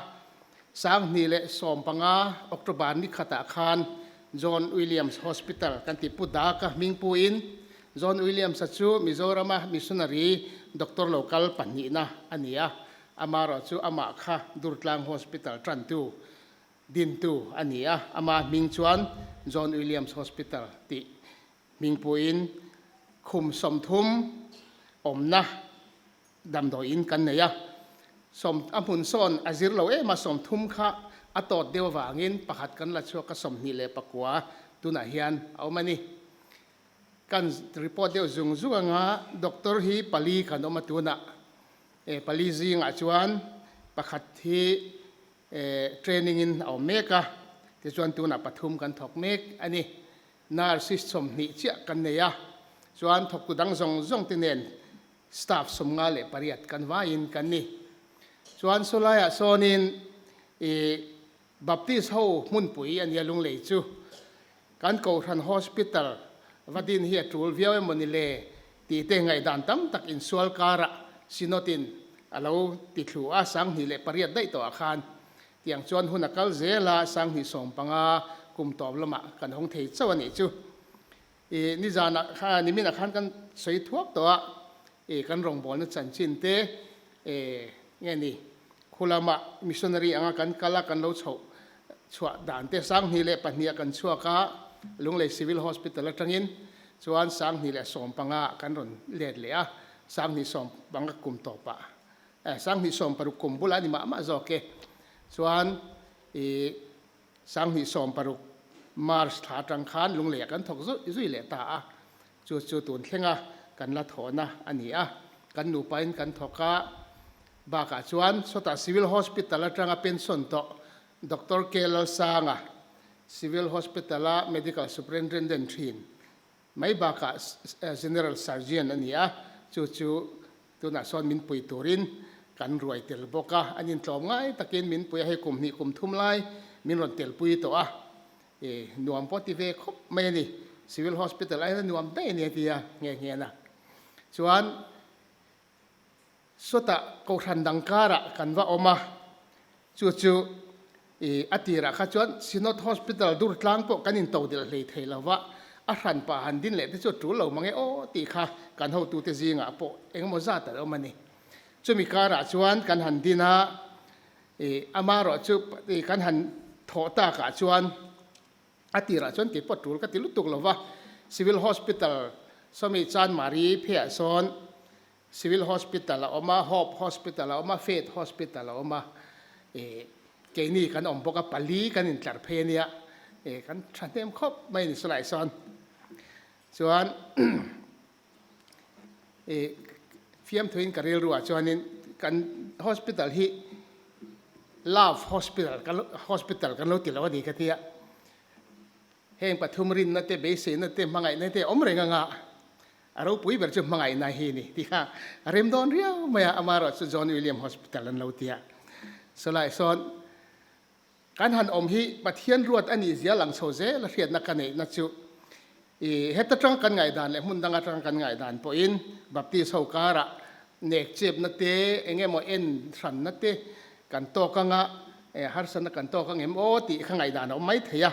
2015 October ni khatah khan John Williams Hospital kan tih Pu Daka hming puin John Williams-a chu Mizorama missionary doctor lo kal pahnihna a ni a, amaherawhchu amah kha Durtlang Hospital tantu Dintu a ni a, ama hming chuan John Williams Hospital tih hming puiin khum 30 awmna damdawiin kan nei a. Sawm a hmun sawn a zir lo em a, 30 kha a tawt deuh avangin pakhat kan la chhuak a, 29 tunah hian a awm a ni. Kan report deuh zung zung anga doctor hi pali kan awm a tunah e pali zingah chuan pakhat hi Training in a awm mek a, tichuan tunah pathum kan thawk mek a ni. Nurse 20 chiah kan nei a, chuan thawktu dang zawng zawng te nen staff 58 kan vaiin kan ni. Chuan sawlaiah sawnin i Baptist ho hmunpui a nia Lunglei chu kan Kohhran Hospital va din hi a tul viau emaw ni le tih te ngaihdan tam tak insual karah Synod-in a lo ti thlu a, 2008 daih tawhah khan tiang chuan hun a kal zel a, 2015 kum tawp lamah kan hawng thei chauh a nih chu. I nizanah kha niminah khan kan sawi thuak tawh a, i kan rawngbawlna chanchin te e nge ni khulama missionary anga kan kal a kan lo chhoh chhuah dan te 2002 ah kan chhuak a, Lunglei Civil Hospital atangin chuan 2015 ah kan rawn let leh a, 2015 kum tawpah eh 2016 kum bulah a ni mah mah zawk e, chuan ih 2016 March thla atang khan Lungleiah kan thawk zui leh ta a, chu chu tun thlenga kan la thawhna a ni a, kan nupain kan thawk a, bakah chuan sawtah Civil Hospital atanga pension tawh Doctor K Lalsanga, Civil Hospital-a Medical Superintendent thin mai bakah General Surgeon a ni a, chu chu tunah sawn min pui turin kan ruai tel bawk a, an intlawm ngai takin min pui a, hei kum hnih kum thum lai min rawn telpui tawh a, e nuam pawh ti ve khawp mai a ni, Civil Hospital aiin a nuam daih a ni a ti a nghe nghe na chuan. Sawtah Kohhran dang karah kan va awm a, chu chu i a tirah kha chuan Synod Hospital dur tlang pawh kan into delh hlei thei lo va, a hran pah han din leh te chu a tul lo mang e aw tih kha kan hotute zingah pawh engemaw zat a awm a ni. Chumi karah chuan kan han din a, i amaherawh chu i kan han thawh takah chuan A tirah chuan kei pawh tul ka ti lutuk lo va, Civil Hospital sawmi Chanmari pheiah sawn Civil Hospital a awm a, Hope Hospital a awm a, Faith Hospital a awm a, ih keini kan awm bawk a, pali kan intlar phei a nia, ih kan thahnem khawp mai a ni sawlai sawn. Chuan ih fiamthuin ka rilruah chuanin kan hospital hi Love Hospital kan hospital kan lo ti lo a ni ka tia. Heng pathum rinna te, beiseina te, hmangaihna te awm reng anga a ropui ber chu hmangaihna hi ni tih kha a rem dawn riau mai a, amaherawhchu John William Hospital an lo tia. Sawlai sawn Kan han awm hi Pathian ruat a nih zia lang chho zel a hriatna ka neihna chu i heta tang kan ngaihdan leh hmun dang atang kan ngaihdan pawhin Baptist ho karah nek chepna te eng emaw en hranna te kan tawk anga. Harsatna kan tawk ang em aw tih kha ngaihdan a awm mai thei a,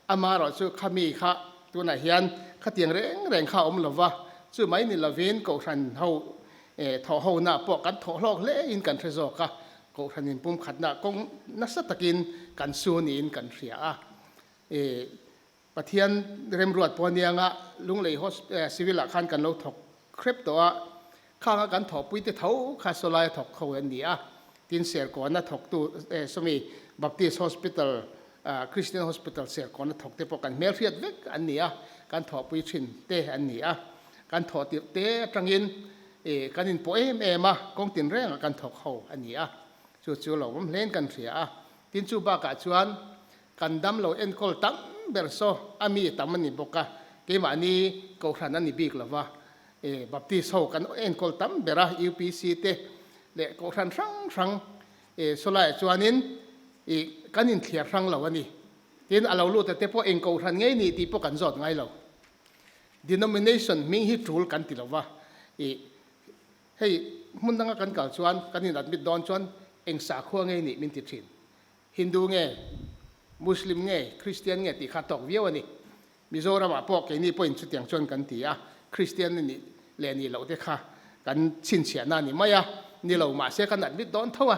amaherawhchu khami kha tunah hian khatiang reng reng kha a awm lova, chu mai ni lovin Kohhran ho thawh hona pawh kan thawh hlawk hle in kan hre zawk a, Kohhran inpumkhatna kawng nasa takin kan su niin kan hria a. Pathian remruat pawh anianga Lunglei Civil ah khan kan lo thawk hrep tawh a, khanga kan thawhpui te tho kha sawlaia thawk ho an ni a, tin Serkawna thawktu sawmi Baptist Hospital Christian Hospital Serkawna thawk te pawh kan hmelhriat vek an ni a, kan thawhpui thin te an ni a, kan thawh tirh te atangin kan inpawh em em a, kawng tinrengah kan thawk ho a ni a, chu chu lo awm hlein kan hria a, tin chu bakah chuan Kan dam lo enkawl tam ber saw a mi tam a ni bawk a, keimahni Kohhran a ni bik lo va, e Baptist ho kan enkawl tam ber a, UPC te leh Kohhran hrang hrang e sawlaiah chuanin i kan inthliar hrang lo a ni. Tin, a lo lut a te pawh eng Kohhran ngei ni tih pawh kan zawt ngai lo. Denomination hming hi tul kan ti lo va, i hei hmun danga kan kal chuan kan in admit dawn chuan eng sakhua ngei nih min ti thin. Hindu nge, Muslim nge, Christian nge tih kha tawk viau a ni. Mizoramah pawh keini pawhin chutiang chuan kan ti a, Christian a nih leh nih loh te kha kan chhinchhiahna a ni mai a, ni lo mahse kan admit dawn tho a.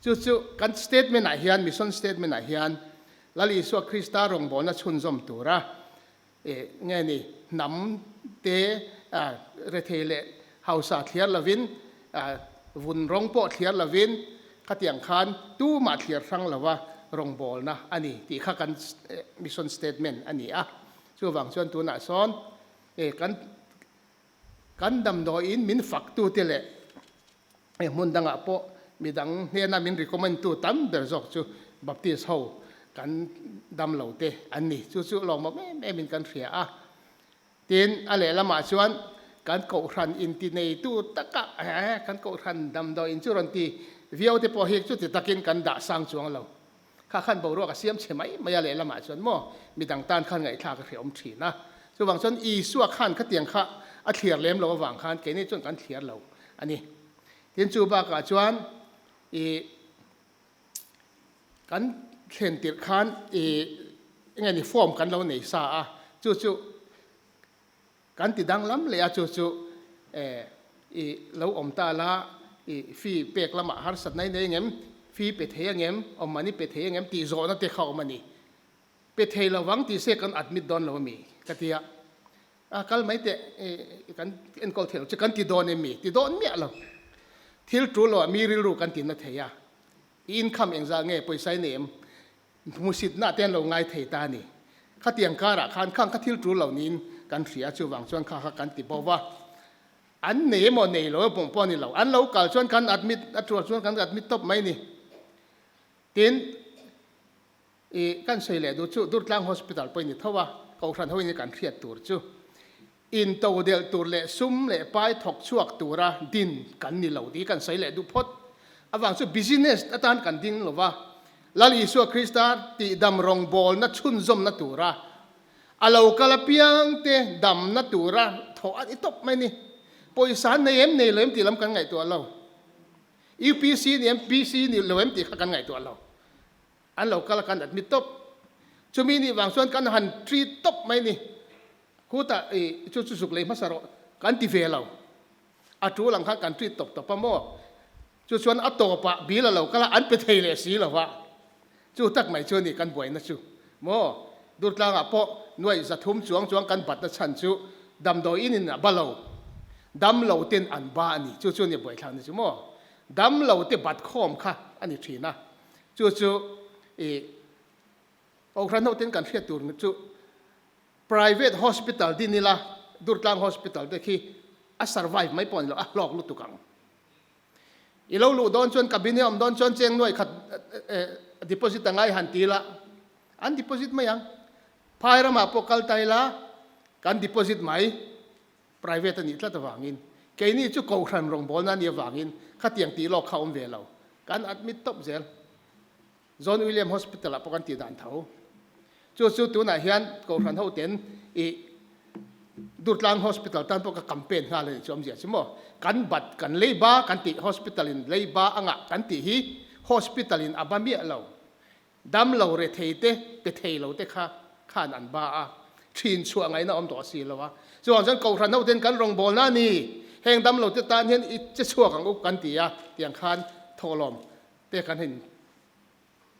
Chu chu kan statement ah hian, mission statement ah hian Lal Isua Krista rawngbawlna chhunzawm tura nge ni hnam te rethei leh hausa thliar lovin vun rawng pawh thliar lovin khatiang khan tumah thliar hrang lova rawngbawlna a ni tih kha kan mission statement a ni a. Chuvang chuan tunah sawn kan kan damdawiin min faktute leh hmun dangah pawh midang hnena min recommend tu tam ber zawk chu Baptist ho kan dam lo te an ni. Chu chu lawmawm em em in kan hria a. Tin, a lehlamah chuan kan kohhran inti neitu taka kan kohhran damdawiin chu rawn ti viau te pawh hi chuti takin kan dah sang chuang lo. Kha khan boruak a siam chhe mai mai a lehlamah chuan maw midang tan khan ngaihthlak a hrehawm thin a. Chuvang chuan Isua khan khatiang kha a thliar lem lo avang khan keini chuan kan thliar lo a ni. Tin chu bakah chuan i kan thlen tirh khan i enge ni form kan lo nei sa a, chu chu kan ti danglam leh a, chu chu i lo awm ta la i fee pek lamah harsatna i nei ngem, fee pe thei angem, awm an i pe thei angem tih zawhna te kha awm a ni. Pe thei lovang tih se kan admit dawn lo ami ka ti a. A kal mai teh i kan enkawl thei lo che kan ti dawn em mi? Ti dawn miah lo. Thil tul lo ah mi rilru kan ti na thei a. I income engzah nge pawisa i nei em? Hmuhsitna te an lo ngai thei ta a ni. Khatiang karah khan khang kha thil tul lo niin kan hria a, chuvang chuan kha kha kan ti bo va. An nei emaw nei lo emaw pawh a ni lo. An lo kal chuan kan admit a tul chuan kan admit tawp mai ni. Tin, I kan sawi leh duh chu Durtlang Hospital pawhin ni tho a, Kohhran hoin kan hriat tur chu into delh tur leh sum leh pai thawk chhuak tura din kan ni lo tih kan sawi leh duh phawt. Avang chu business atan kan ding lo va, Lal Isua Krista tihdam rawngbawlna chhunzawmna tura a lo kal apiang te damna tura thawh a ni tawp mai ni. Pawisa an nei em nei lo em tih lam kan ngaihtuah lo. UPC ni em PC ni lo em tih kha kan ngaihtuah lo. An lo kal a kan admit tawp. Chumi nih vang chuan kan han treat tawp mai ni. Khutah i chu chu zuk lei hmasa rawh kan ti ve lo. A tul ang khan kan treat tawp tawp a maw? Chu chuan a tawpah bill a lo kal a, an pe thei leh si lo va. Chu tak mai chu a ni kan buaina chu. Maw? Durtlangah pawh nuaih 300 chuang chuang kan batna chhan chu damdawi in in a ba lo. Dam lo ten an ba a ni. Chu chu a ni buaithlak ni chu maw? Dam lo te bat khawm kha a ni thin a. Chu chu i Kohhran hoten kan hriat tur chu private hospital din ila Durtlang hospital te khi a survive mai pawh ni lo a hlawk lutuk ang. I lo luh dawn chuan cabin i awm dawn chuan cheng nuai khat deposit a ngai han ti ila an deposit mai ang. Phai ramah pawh kal ta ila kan deposit mai. Private a nih tlat avangin keini chu Kohhran rawngbawlna a nih avangin khatiang tih lawk kha a awm ve lo. Kan admit tawp zel. John William Hospital ah pawh kan tih dan tho. Chu chu tunah hian Kohhran ho ten i Durtlang Hospital tan pawh ka campaign nghal a nih chu awmzia chu maw. Kan bat kan leiba kan tih hospital in leiba anga kan tih hi. hospital in a ba miah lo. Dam lo rethei te pe thei lo te kha khan an ba a, thin chhuah ngaihna awm tawh si lo a. Chuvang chuan Kohhran ho ten kan rawngbawlna a ni, heng dam lo te tan hian i che chhuak ang u kan ti a, tiang khan thawhlawm te kan in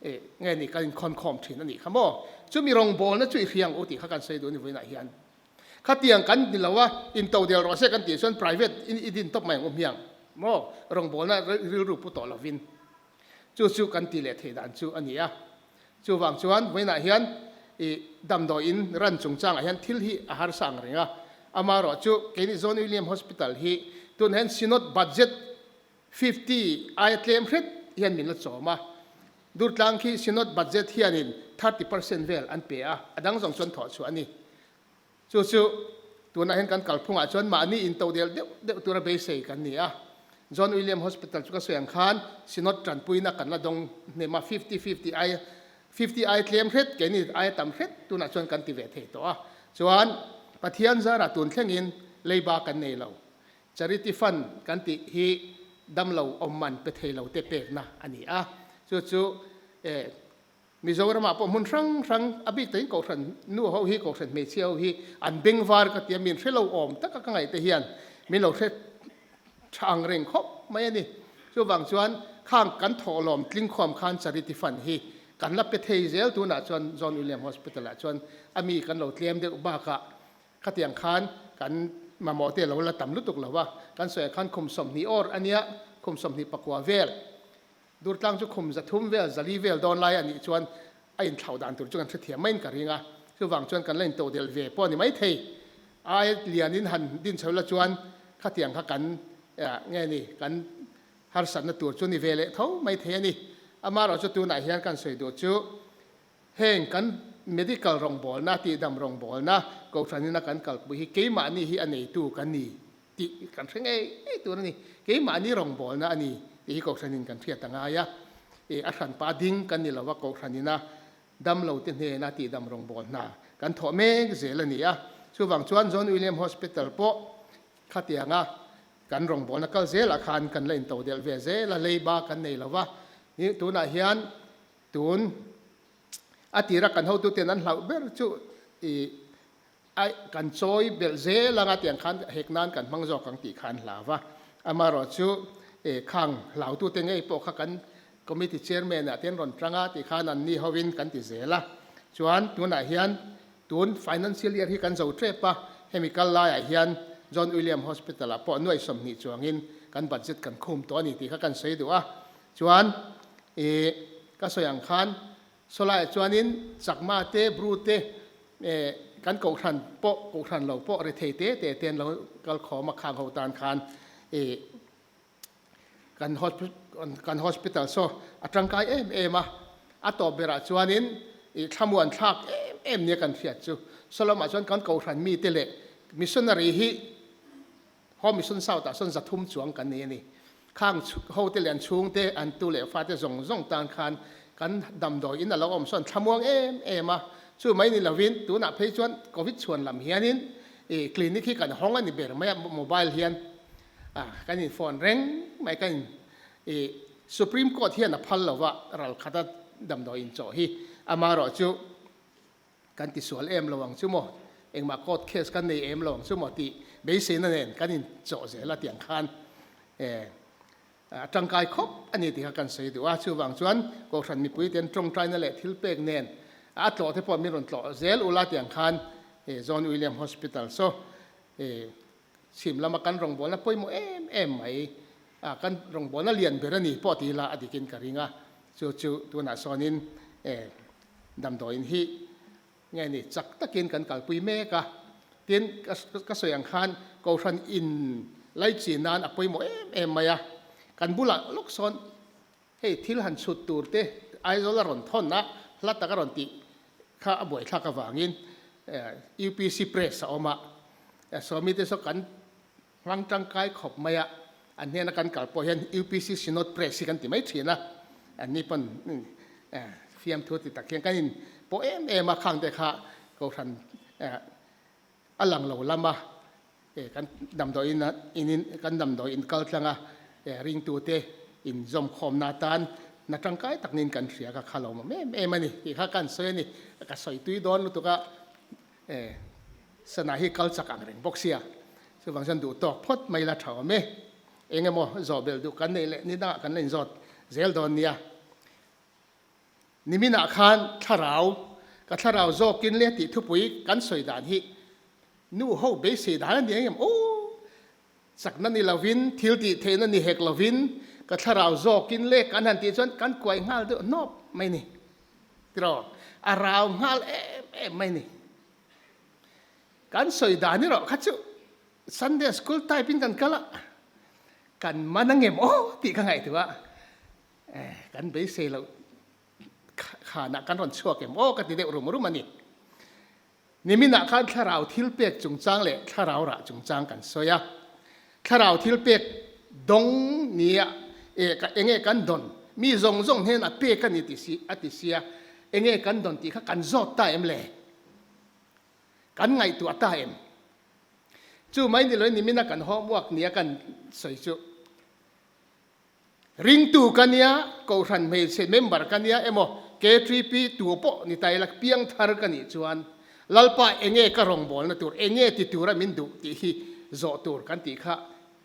eh nge ni kan inkhawn khawm thin a nih kha maw. Chumi rawngbawlna chu i hria ang u tih kha kan sawi duh a ni vawiinah hian. Khatiang kan ni lo a, intodel rawh se kan tih chuan private in i din tawp mai ang u hmiang maw, rawngbawlna rilru pu tawh lovin. Chu chu kan ti leh thei dan chu a ni a. Chuvang chuan vawiinah hian i damdawi in ran chungchangah hian thil hi a harsa ang reng a. Amaherawh chu keini John William Hospital hi tunah hian Synod budget 50 aia tlem hret hian min la chawm a. Durtlang khi Synod budget hianin 30% vel an pe a, a dang zawng chuan thawh chhuah a ni. Chu chu tunah hian kan kalphungah chuan mahni intodel deuh deuh tura beisei kan ni a. John William Hospital chu ka sawi ang khan Synod tanpuina kan la dawng hnem a, fifty fifty ai fifty ai tlem hret keini aia tam hret tunah chuan kan ti ve thei tawh a. Chuan Pathian zarah tun thlengin leiba kan nei lo. Charity Fund kan tih hi damlo awm man pe thei lo te pekna a ni a. Chu chu eh Mizoramah pawh hmun hrang hrang, a bik takin Kohhran nu ho hi, Kohhran hmeichhia ho hi an bengvar ka ti a, min hre lo awm taka ka ngaih te hian min lo hre tha ang reng khawp mai a ni. Chuvang chuan khang kan thawhlawm tlingkhawm khan Charity Fund hi kan la pe thei zel tunah chuan John William Hospital ah chuan a mi kan lo tlem deuh bakah khatiang khan kan mamawh te lo la tam lutuk lo a, kan sawiah khan khum 20 awr a nia, khum 24 vel Durtlang chu khum 300 vel, 400 vel dawn lai a nih chuan a inthlauh dan tur chu kan hrethiam maiin ka ring a, chuvang chuan kan la intodelh ve pawh a ni maithei. Ai lianin han din chho la chuan khatiang kha kan nge ni, kan harsatna tur chu ni ve leh tho maithei a ni. Amaherawh chu tunah hian kan sawi duh chu heng kan medical rawngbawlna, tihdam rawngbawlna, Kohhranina kan kalpui hi keimahni hi a neitu kan ni. Tih kan hre ngei ngei tur a ni. Keimahni rawngbawlna a ni tih hi Kohhranin kan hriat a ngai a. Ih, a hranpa ding kan ni lo a, Kohhranina damlote hnena tihdam rawngbâwl hna kan thawh mek zel a ni a. Chuvang chuan John William Hospital pawh khatianga kan rawngbawlna kal zelah khan kan la intodelh ve zel a, leiba kan nei lo va. Ih, tunah hian tun a tira kan hotuten an hlauh ber chu ih, Aih, kan chawi belh zel anga tiang khan hek nan kan hmang zawk ang tih kha an hlau va. Amaherawh chu eh khang hlautute ngei pawh kha kan committee chairman ah te an rawn tang a tih khan an ni hovin kan ti zel a. Chuan tunah hian tun financial year hi kan zo tep a, hemi kal laiah hian John William Hospital ah pawh nuai 20 chuangin kan budget kan khum tawh a ni tih kha kan sawi duh a. Chuan eh ka sawi ang khan Sawlaiah chuanin Chakma te, Bru te, kan Kohhran pawh, Kohhran lo pawh rethei te te te an lo kal khawm a, khang ho tan khan kan kan hospital saw a tangkai em em a, a tawp berah chuanin thlamuan thlak em em nia kan hriat chu. Sawlamah chuan kan Kohhran mite leh missionary hi Home Mission South ah sawn 300 chuang kan nei a ni. Khang hote leh an chhungte, an tu leh fate zawng zawng tan khan kan damdawi in a lo awm sawn thlamuang em em a. Chu mai ni lovin tunah phei chuan Covid chhuan lam hianin ih clinic hi kan hawng a ni ber mai a, mobile hian kan in phone reng mai kan in ih Supreme Court hian a phal lova ral khata damdawi in chawh hi amaherawh chu Kan tisual em lo ang chu maw? Engmah court case kan nei em lo ang chu maw? tih beiseina nen kan inchawh zel a tiang khan a tangkai khawp a ni tih kha kan sawi duh a. Chuvang chuan Kohhran mipui ten tawngtaina leh thil pek nen a tlawh te pawh min rawn tlawh zel ula tiang khan John William Hospital saw chhim lama kan rawngbawlna pawimawh em em mai a, kan rawngbawlna lian ber a ni pawh ti ila a dikin ka ring a. Chu chu tunah sawnin Damdawiin hi nge ni chak takin kan kalpui mek a, tin ka sawi ang khan Kohhran in laichi nan a pawimawh em em mai a, kan bulah lawk sawn hei thil han chhut tur te Aizawl a rawn thawn a, hla tak a rawn tih kha a buaithlak avangin UPC Press a awm a, Sawmi te saw kan hmang tangkai khawp mai a, an hnena kan kal pawh hian UPC Synod Press hi kan ti mai thin a, an ni pawn fiamthu ti tak hian kan in pawh em em a, khang te kha Kohhran a lang lo lam a, kan damdawi in kan damdawi in kal tlang a, ringtu te in zawmkhawmna atan. Na tangkai tak niin kan hria kha kha lo mawm em em a ni tih kha kan sawi a ni. Ka sawi tui dawn lutuk a, e sana hi kal chak ang reng bawk sia. Chuvang chuan duh tawk phawt mai la tha awm e. Eng emaw zawh belh duh kan neih leh ni dangah kan la inzawt zel dawn nia. Niminah khan thlarau, ka thlarau zawkin le tih thupui kan sawi dan hi nu ho beisei dan a ni ang em? Aw! Chakna ni lovin, thil tih theihna ni hek lovin, ka thlarau zawkin le kan han tih chuan kan kuai nghal deuh hnawp mai ni. Tiraw? A rau nghal em em mai ni. Kan sawi dan erawh kha chu Sunday school type in kan kal a, kan man angem aw tih ka ngaihtuah a, kan beisei loh khanah kan rawn chhuak em aw ka ti deuh rum rum a ni. Niminah khan thlarau thilpek chungchang leh thlarau rah chungchang kan sawi a. Thlarau thilpek dawng nia e ka enge kan dawn? Mi zawng zawng hnenah pek a ni ti si a ti sia, enge kan dawn tih kha kan zawt ta em le? Kan ngaihtuah ta em? Chu mai ni loin nimina kan homework nia kan sawi chu Ringtu ka nia, Kohhran hmeichhe member ka nia emaw KTP tu pawh ni ta ila piangthar ka nih chuan Lalpa enge ka rawngbawlna tur, enge ti tura min duh tih hi zawh tur kan tih kha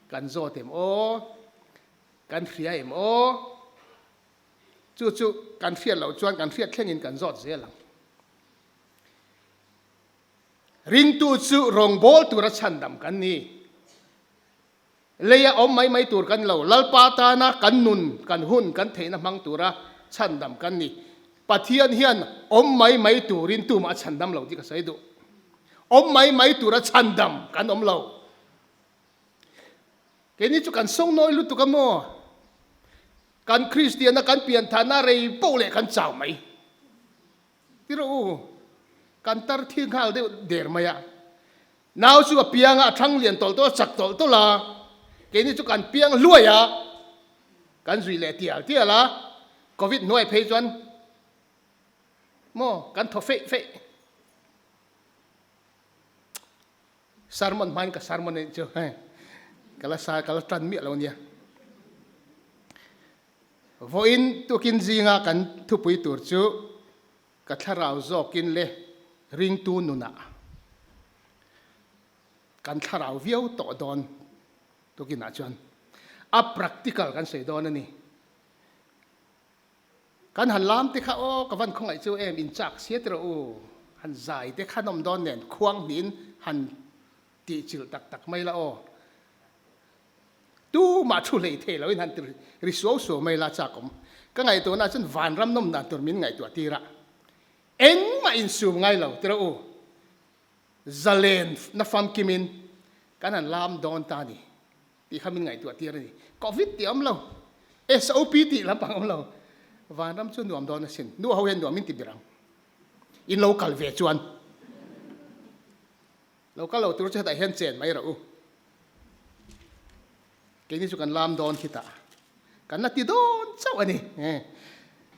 kan zawt em aw? Kan hria em aw? Chu chu kan hriat loh chuan kan hriat thlengin kan zawt zel ang. Ringtu chu rawngbâwl tura chhandam kan ni. Leia awm mai mai tur kan lo, Lalpa tana kan nun, kan hun, kan theihna hmang tura chhandam kan ni. Pathian hian awm mai mai turin tumah a chhandam lo tih ka sawi duh. Awm mai mai tura chhandam kan awm lo. Keini chu kan sawngnawi lutuk a maw? Kan Kristianna kan pianthahna rei poh leh kan chau mai. Ti rawh u, kan tar thil nghal deuh der mai a. Nau chu a piang a, a thang lian tawlh tawlh a, chak tawlh tawlh a, keini chu kan piang hluai a, kan zui leh tial tial a, Covid hnuai phei chuan maw kan thaw feih feih. Sermon hmain ka sermon anih chu hei ka la sa ka la tan miah lo ania. Vawiin tukin zinga kan thupui tur chu ka thlarau zawkin le ringtu nunah kan thlarau viau tawh dawn tukinah chuan a practical kan sawi dawn a ni. Kan han lam te kha aw ka van khawngaih chu em in chak sia tiraw u han zai te kha nawm dawn nen khuang hnihin han tih chilh tak tak mai la aw. Tumah thu hlei thei loin han ti ri suau suau mai la chak awm. Ka ngaihtuahna chuan vanram nawm dan tur min ngaihtuah tir a. Engmah insum ngai lo tiraw u. Zalen na famkimin kan han lam dawn ta ni tih kha min ngaihtuah tir a ni. Covid tih a awm lo. SOP tih lampang a awm lo. Vanram chu nuam dawn asin. Nu ho hian nuam min ti ber ang. In lo kal ve chuan. Lo kal lo tur chu hetah hian chen mai rawh u. Keini chu kan lam dawn khitah. Kan la ti dawn chauh a ni.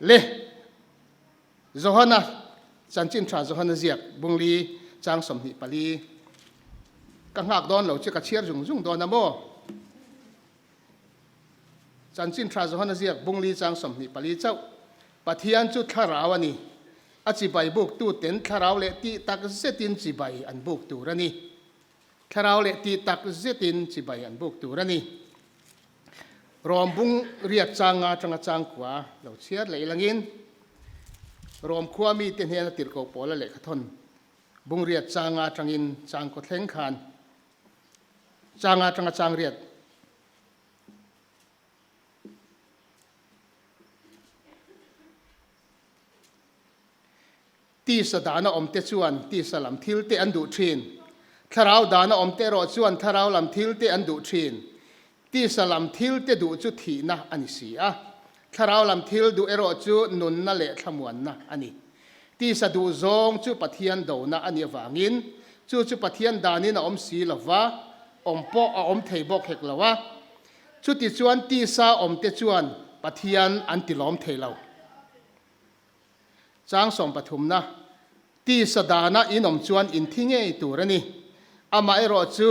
Le Johana chanchin tha Johana ziak Bungli chang 24 ka nghak dawn lo che ka chhiar zung zung dawn a maw? Chanchin tha Johana ziak Bungli chang 24 chauh Pathian chu thlarau a ni. A chibai buktu ten thlarau leh tih tak zetin chibai an buk tur a ni. Thlarau leh tih tak zetin chibai an buk tur a ni. Rom bung riat chang nga atanga chang khua lo chhiar leh ilangin Rom khua mite hnena tirhkoh pawla lehkhathawn bung riat chang nga atangin chang kaw thleng khan chang nga atanga chang riat Tisa dana awmte chuan tisa lam thilte an duh thin. Thlarau dana awmte erawh chuan thlarau lam thilte an duh thin. Tisa lam thilte duh chu thihna a ni si a. Thlarau lam thil duh erawh chu nunna leh thlamuanna a ni. Tisa duh zawng chu Pathian dona a nih avangin chu chu Pathian danin a awm si lo va, awm pawh a awm thei bawk hek lo a. Chutichuan tisa awmte chuan Pathian an tilawm thei lo. Chang sawmpathumna, Tisa dana in awm chuan in thi ngei tur a ni. Amaherawh chu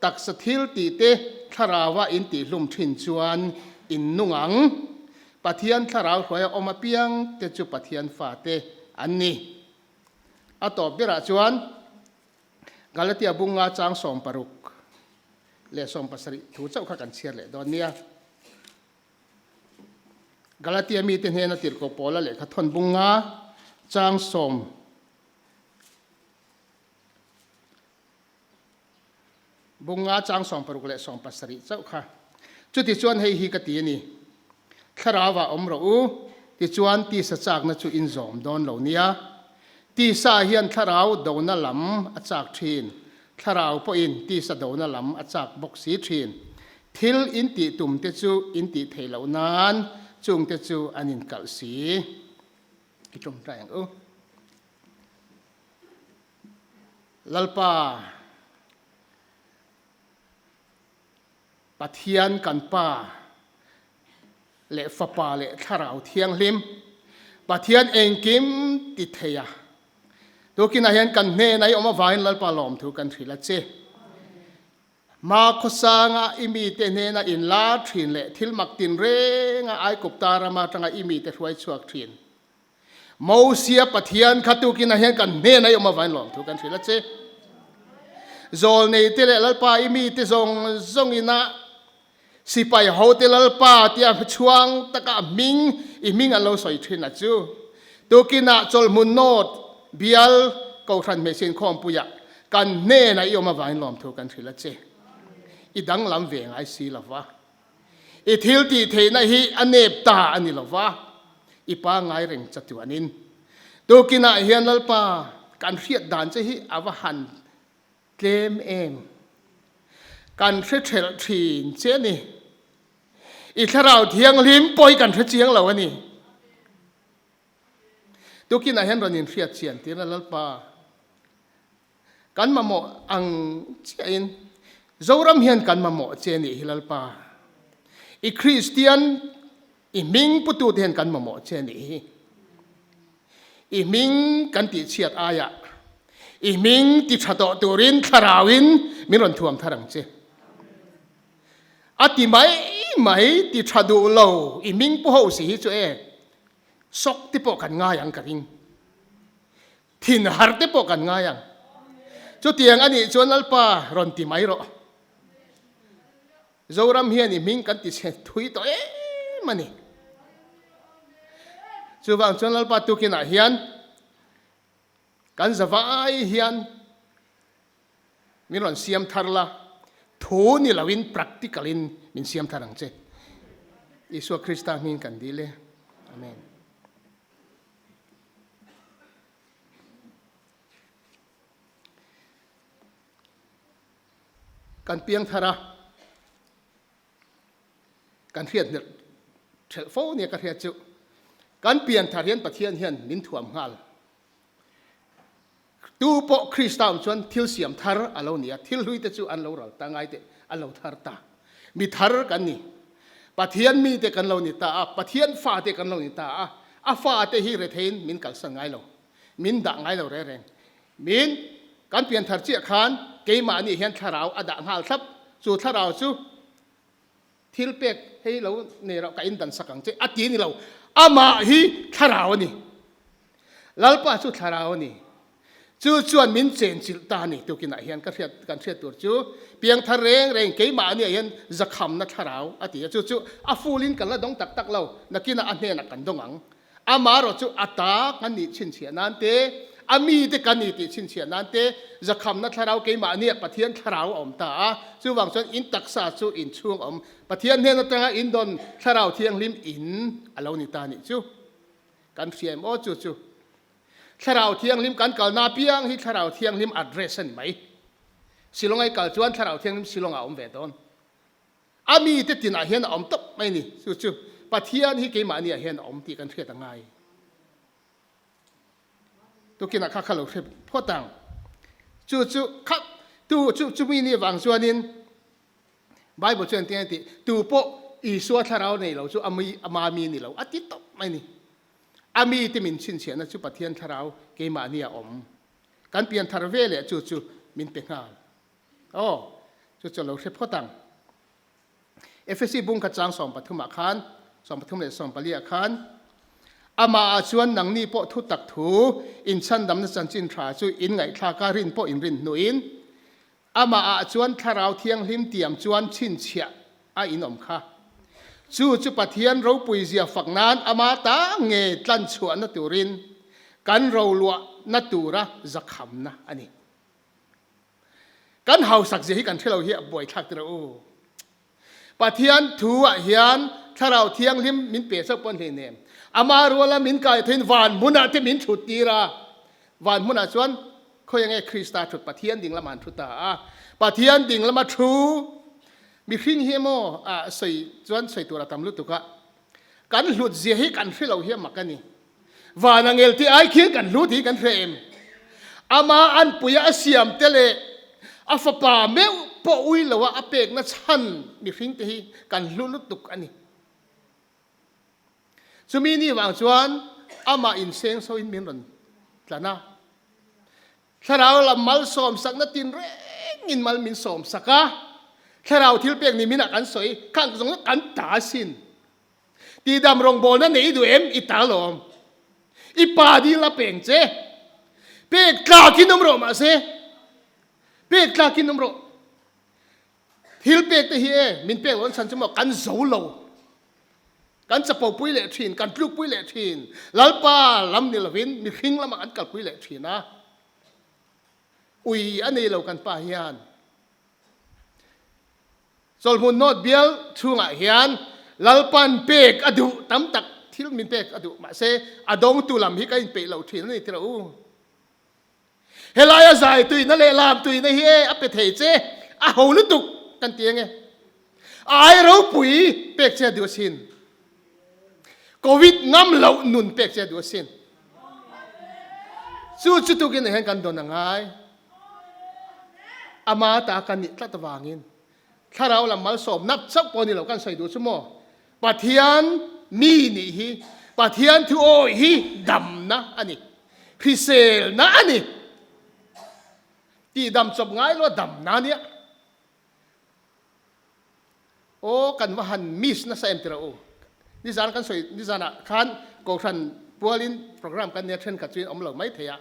taksa thil tih te thlaraua in tihhlum thin chuan in nung ang. Pathian thlarau hruaia awm apiang te chu Pathian fate an ni. A tawp berah chuan Galatia bunga chang 60 leh 70 thu chauh kha kan chhiar leh dawn nia. Galatia mite hnena tirhkoh Paula lehkha thawn bunga chang sawm Bunga chang 60 leh 70 chauh kha. Chutichuan hei hi ka ti a ni, Thlarauah awm rawh u, tichuan tisa chakna chu in zawm dawn lo nia. Tisa hian thlarau dona lam a chak thin, thlarau pawhin tisa dona lam a chak bawk si thin. Thil in tih tum te chu in tih theih loh nan chungte chu an inkalh si. I tawngtai ang u. Lalpa, Pathian kan Pa leh Fapa leh Thlarau Thianghlim, Pathian engkim ti thei a. Tukinah hian kan hnenah i awm avangin Lalpa lawmthu kan hrilh a che. Hma khawsanga i mite hnena inlar thin leh thil mak tinrenga Aigupta rama atanga i mite hruai chhuak thin. Mosia Pathian kha tukinah hian kan hnena i awm avangin lawmthu kan hrilh a che. Zawlneite leh Lalpa i mite zawng zawngina sipai hote Lalpa tia chhuang taka hming i hming an lo sawi thin a chu. Tukinah chawlhmun nawt bial Kohhran hmeichhe inkhawmpuiah kan hnena i awm avangin lawmthu kan hrilh a che. I danglam ve ngai si lova. I thil tih theihna hi a nep ta a ni lo va, i pangngai reng chatuanin. Tukinah hian Lalpa, kan hriat dan che hi a va han tlem em? Kan hre thelh thin che a ni. I Thlarau Thianghlim pawh hi kan hre chiang lo a ni. Tukinah hian rawn inhriat chian tirna Lalpa, Kan mamawh ang chiahin Zoram hian kan mamawh che nih hi Lalpa. I Kristian, i hming putute hian kan mamawh che nih hi. I hming kan tihchhiat aiah i hming ti tha tawh turin thlarauin min rawn thuam thar ang che. A ti mai mai ti tha duh lo i hming pu ho si hi chu e sawk te pawh kan ngai ang ka ring. Thin har te pawh kan ngai ang. Chutiang a nih chuan Lalpa rawn ti mai rawh. Zoram hian i hming kan ti chhe thui tawh em a ni. Chuvang chuan Lalpa tukinah hian kan zavai hian min rawn siam thar la, thu ni loin practical in min siam thar ang che. Isua Krista hming kan dil e. Amen. Kan piang thar a, kan hriat hmelh thelh fo nia ka hriat chu. Kan pian thar hian Pathian hian min thuam nghal. Tu pawh Krista awm chuan thil siam thar a lo ni a, thil hlui te chu an lo ral ta ngai teh, an lo thar ta. Mi thar kan ni. Pathian mite kan lo ni ta a, Pathian fate kan lo ni ta a, a fate hi retheiin min kalsan ngai lo, min dah ngai lo reng reng. Min kan pian thar chiah khan keimahni hian thlarau a dah nghal thlap, chu thlarau chu thil pek hei lo nei rauh ka indan sak ang che a ti ni lo, amah hi thlarau a ni. Lalpa chu thlarau a ni. Chu chuan min chenchilh ta a ni. Tukinah hian ka hriat kan hriat tur chu piangthar reng reng keimah ania hian zakhamna thlarau a ti a. Chu chu a full in kan la dawng tak tak lo. Nakinah a hnenah kan dawng ang. Amaherawh chu a ta kan nih chhinchhiah nan te, a mite kan ni tih chhinchhiah nan te zakhamna thlarau keimah ania Pathian thlarau a awm ta a. Chuvang chuan in taksa chu in chhung a awm. Pathian hnen atanga in dawn thlarau thianghlim in a lo ni ta a nih chu. Kan hria em aw chu chu. Thlarau Thianghlim kan kalna apiang hi Thlarau Thianghlim address a ni mai. Shillong ai kal chuan Thlarau Thianghlim Shillong ah a awm ve dawn. A mite tinah hian a awm tawp mai a ni. Chu chu Pathian hi keimahni ah hian a awm tih kan hriat a ngai. Tukinah kha kha lo hre phawt ang. Chu chu kha tu chu chumi ni vang chuanin Bible chuan engtin a tih? Tu pawh Isua thlarau nei lo chu a mi ama mi ni lo a ti tawp mai a ni. A mi te min chhinchhiahna chu Pathian thlarau keimahni a awm. Kan pian thar ve leh chu chu min pe nghal. Aw, chu chu lo hre phawt ang. Efesi bung kha chang 13 ah khan. 34 ah khan, Amah ah chuan nangni pawh thutak thu inchhandamna chanchin tha chu in ngaihthlak a, rin pawh in rin hnuin, Amah ah chuan Thlarau Thianghlim tiam chuan chhinchhiah a inawm kha. Chu chu Pathian ropui zia fak nan ama ta nge tlanchhuahna turin kan roluahna tura zakhamna a ni. Kan hausak zia hi kan hre lo hi a buaithlak tirh u. Pathian thu ah hian Thlarau Thianghlim min pe chauh pawh an hleinem. Ama ruala min kai theiin van hmunah te min thut tir a. Van hmunah chuan khawi enge Krista thut Pathian ding lamah an thu ta a. Pathian ding lama thu mihring hi emaw ah sawi chuan sawi tur a tam lutuk a. Kan hlut zia hi kan hre lo hi a mak a ni. Van angel te ai khian kan hlu tih kan hre em? Ama anpuia a siam te leh a fapa meuh pawh ui loa a pekna chhan mihring te hi kan hlu lutuk a ni. Chumi ni vang chuan amah inseng soin min rawn tlan a. Thlarau lam malsawmsakna tinrengin mal min sawmsak a, thlarau thilpek ni minah kan sawi khang zawng kan ta asin. Tihdam rawngbawlna nei duh em i ta lawm. I pa dil a peng che. Pek tlakin awm rawh mahse. Pek tlakin awm rawh. Thil pek te hi e min pek loh an chhan chu maw kan zo lo. Kan chapo pui leh thin, kan tluk pui leh thin. Lalpa lam ni lovin mihring lamah kan kalpui leh thin a. Ui a nei lo kan pa hian. Chawlhmun North bial chhungah hian Lalpan pek a duh tam tak thil min pek a duh mahse a dawngtu lam hi ka inpeih lo thin a ni tirh u. Helaia zai tuina leh lam tuina hi e a pe thei che a ho lutuk kan ti ange. A ai ropui pek che a duh asin. Covid ngam loh nun pek che a duh asin. Chu chu tukin hian kan dawn a ngai. Ama ta kan nih tlat avangin thlarau lam malsawm nap chauh pawh ni lo kan sawi duh chu maw? Pathian mi nih hi Pathian thu awi hi damna a ni, hriselna a ni. Tihdam chawp ngai lo damna a nia. Aw kan va han miss nasa em tira u. Nizan kan sawi nizanah khan Kohhran pualin program kan nia thenkhat chu in awm lo mai thei a.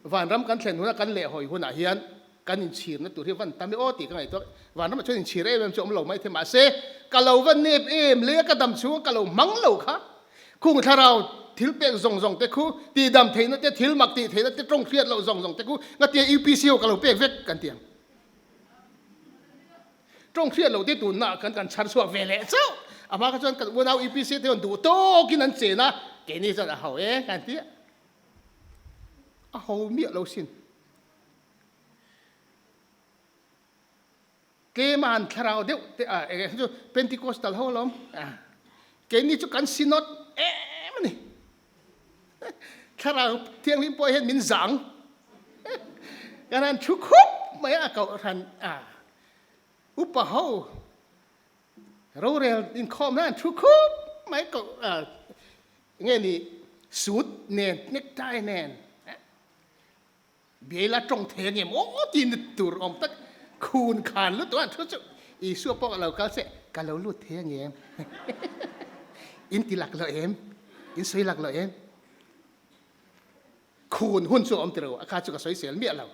Vanram kan thlen hunah kan lehhawi hunah hian kan inchhirna tur hi van tam e aw tih ka ngaihtuah. Vanramah chuan inchhir em em chu awm lo mai thei mahse ka lo va nep em lei a ka dam chhunga ka lo hmang lo kha khung thlarau thil pek zawng zawng te khu tihdam theihna te thil mak tih theihna te tawng hriat loh zawng zawng te khu ngatia UPC ho ka lo pek vek kan ti ang. Tawng hriat loh te tunna kan kan chhar chhuak ve leh chauh. A hma kha chuan kan unau UPC te chuan duh tawkin an chen a, keini chuan a ho e kan ti a. A ho miah lo sin. Tlem a han thlarau deuh te a eng chu Pentecostal ho alawm. Keini chu kan synod em a ni. Thlarau thianghlim pawh hian min zang. Kan han thu khup mai a kohhran a upa ho rorel inkhawm hian an thu khup mai ko nge ni suit nen necktie nen Biaila tawng thei angem aw ti ni tur awm tak khun khan lutuk a thu chu Isua pawh ka lo kal che ka lo lut thei angem in ti lak lo em in sawi lak lo em khun hun chu awm ti lo a kha chu ka sawi sel miah lo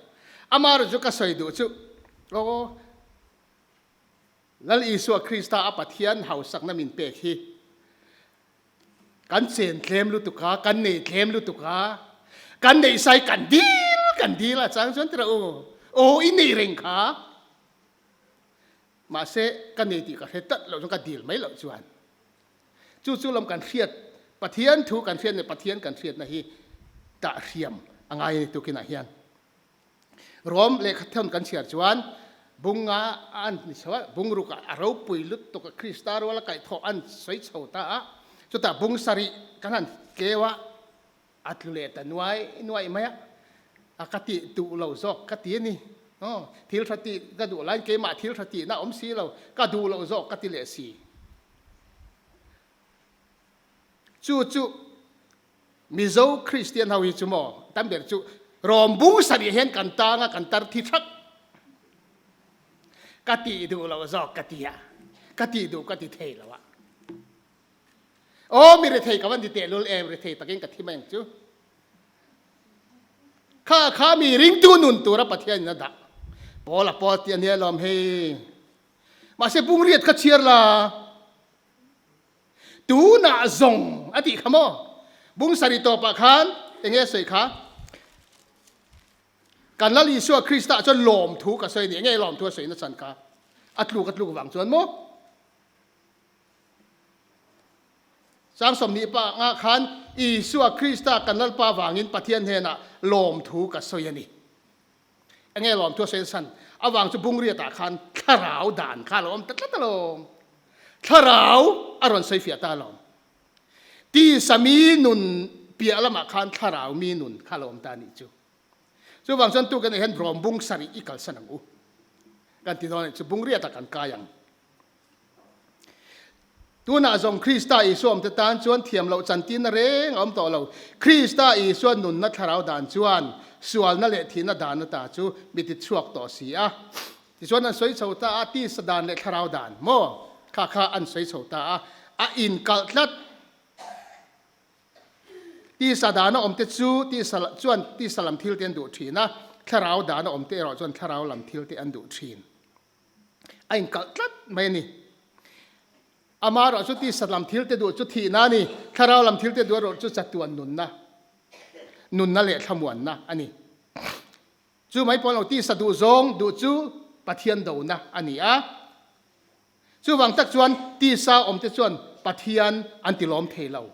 amaherawhchu ka sawi duh chu aw Lal Isua Krista a Pathian hausakna min pek hi Kan chen tlem lutuk a, kan nei tlem lutuk a, kan neih sai kan dil kan dil a chang chuan tira u, aw i nei reng kha. Mahse ka nei tih ka hre tlat loh chuan ka dil mai loh chuan. Chu chu lam kan hriat, Pathian thu kan hriat leh Pathian kan hriatna hi tah hriam a ngai a ni tukinah hian. Rom lehkha thawn kan chhiar chuan bunga an ni chho a, bungruk ah a ropui lutuk a, Krista rual a kaihthawh an sawi chho ta a, chutah bung sarih kan han keu a, a tlu leh ta nuai nuai mai a, a ka tih duh lo zawk ka ti a ni. Aw, thil tha tih ka duh laiin keimah thil tha tihna a awm si lo, ka duh loh zawk ka ti leh si. Chu chu Mizo Kristian ho hi chu maw tam ber chu rawm bung sarih hian kan tang a, kan tar thi thak. Ka tih duh loh zawk ka ti a. Ka tih duh ka ti thei lo a. Aw mi rethei ka van ti tehlul em, rethei takin ka thi mai ang chu. Kha kha mi ringtu nun tura Pathian in a dah. Paul a pawl tih a nia lawm hei. Mahse bungriat kha chhiar la. Tunah zawng a tih kha maw? Bung sarih tawpah khan eng nge sawi kha? Kan Lal Isua Krista chuan lawmthu ka sawi a ni. Eng nge lawmthu a sawina chan kha? A tluk a tluk vang chuan maw? Chang 20 pa nga khan Isua Krista kan Lalpa vangin Pathian hnenah lawmthu ka sawi a ni. Eng nge lawmthu a sawi san? Avang chu bungriatah khan thlarau dan kha a lo awm ta tlat alawm. Thlarau a rawn sawi fiah ta alawm. Tisa mi nun piah lamah khan thlarau mi nun kha a lo awm ta a nih chu. Chuvang chuan tukin ah hian rawm bung sarih i kalsan ang u. Kan ti dawn a nih chu, bungriatah kan kai ang. Tunah zawng Krista Isua awmte tan chuan thiam loh chantirna reng a awm tawh lo. Krista Isua nunna thlarau dan chuan sualna leh thihna dan ata chu mi ti chhuak tawh si a. Tichuan an sawi chho ta a, tisa dan leh thlarau dan maw kha kha an sawi chho ta a, a inkalh tlat. Tisa dana awmte chu tisa chuan tisa lam thilte an duh thin a, thlarau dana awmte erawh chuan thlarau lam thilte an duh thin. A inkalh tlat mai a ni. Amaherawh chu tisa lam thilte duh chu thihna a ni, thlarau lam thilte duh erawh chu chatuan nunna, nunna leh thlamuanna a ni. Chu mai pawh lo tisa duh zawng duh chu Pathian dona a ni a. Chuvang tak chuan tisa awmte chuan Pathian an tilawm thei lo.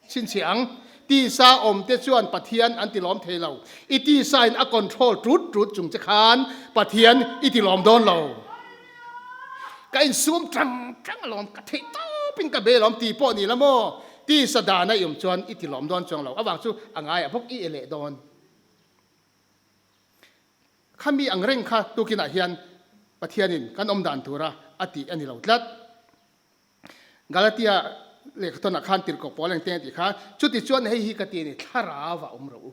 Chhinchhiah ang, tisa awmte chuan Pathian an tilawm thei lo. I tisa in a control tut tut chung che khan Pathian i tilawm dawn lo. Ka insum tang tang alawm, ka theih tawpin ka be alawm ti pawh ni la maw? Tisa dana i awm chuan i tilawm dawn chuang lo. Avang chu a ngaiah bawk i e leh dawn. Khami ang reng kha tukinah hian Pathianin kan awm dan tura a tih a ni lo tlat. Galatia lehkhathawnah khan tirhkoh pawl engteng a tih kha, chuti chuan hei hi ka ti a ni, thlarau a awm rawh u.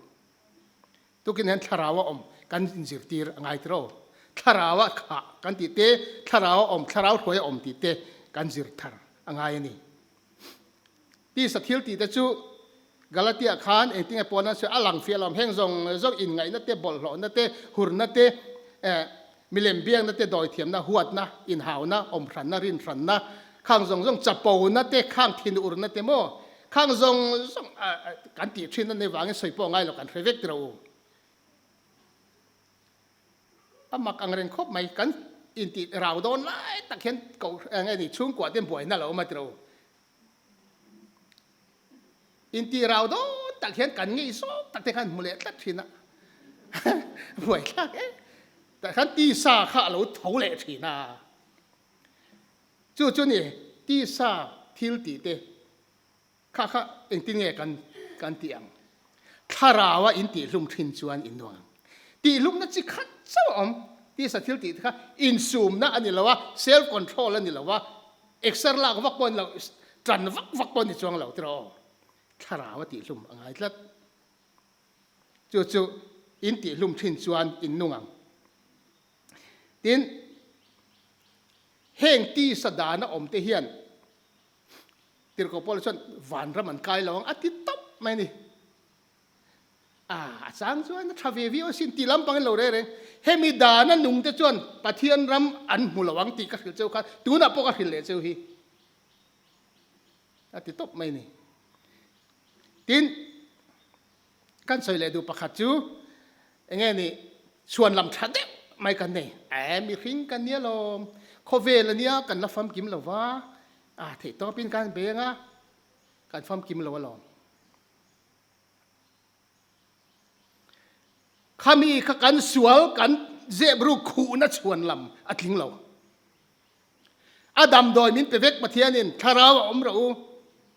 Tukin hian thlarau a awm kan inzirtir a ngai tiraw? Thlarau a khah kan tih te, thlarau a awm, thlarau hruai a awm tih te kan zir thar a ngai a ni. Tisa thil tih te chu Galatia khan engtinge pawn an sawi a lang fiah lo, heng zawng zawng inngaihna te, bawlhhlawhna te, hurna te, milem biakna te, dawithiamna, huatna, inhauna, awmhranna, rinhranna, khang zawng zawng chapona te, khang thinurna te maw, khang zawng zawng kan tih thin a ni vangin sawi pawh ngai lo kan hre vek tiraw u. A mak ang reng khawp mai, kan intih rau dawn lai tak hian koh eng nge ni chhungkua te buaina lo awm a tiraw u. Intih rau dawn tak hian kan ngei zawk tak te khan hmu leh tlat thin a, buai thlak e. Tah khan tisa kha a lo tho leh thin a. Chu chu ni tisa thil tih te kha kha engtin nge kan kan tih ang. Thlarau a intih hlum thin chuan in nuam. Tihhlumna chi khat chauh a awm. Tisa thil tih te kha insumna a ni lo a, self control a ni lo a, Exer lak vak pawh a ni lo, tan vak vak pawh a ni chuang lo tiraw aw. Thlarau a tihhlum a ngai tlat. Chu chu in tihhlum thin chuan in nung ang. Tin, heng tisa dana awm te hian Tirhkoh Paula chuan vanram an kai lo ang a ti tawp mai a ni. A, a chang chuan a tha ve viau asin tih lampangin lo reh reng. Hemi dana nungte chuan Pathian ram an hmu lo ang tih ka hrilh cheu kha tunah pawh ka hrilh leh cheu hi a ti tawp mai a ni. Tin, kan sawi leh duh pakhat chu eng nge ni chhuan lam tha deuh mai kan nei. E, mihring kan nia lawm, khawvel a nia kan la famkim lo va, a theih tawpin kan beng a, kan famkim lo alawm. Khami kha kan sual kan zep ruk khuhna chhuan lam a tling lo. A damdawi min pe vek Pathianin thlarau a awm rawh u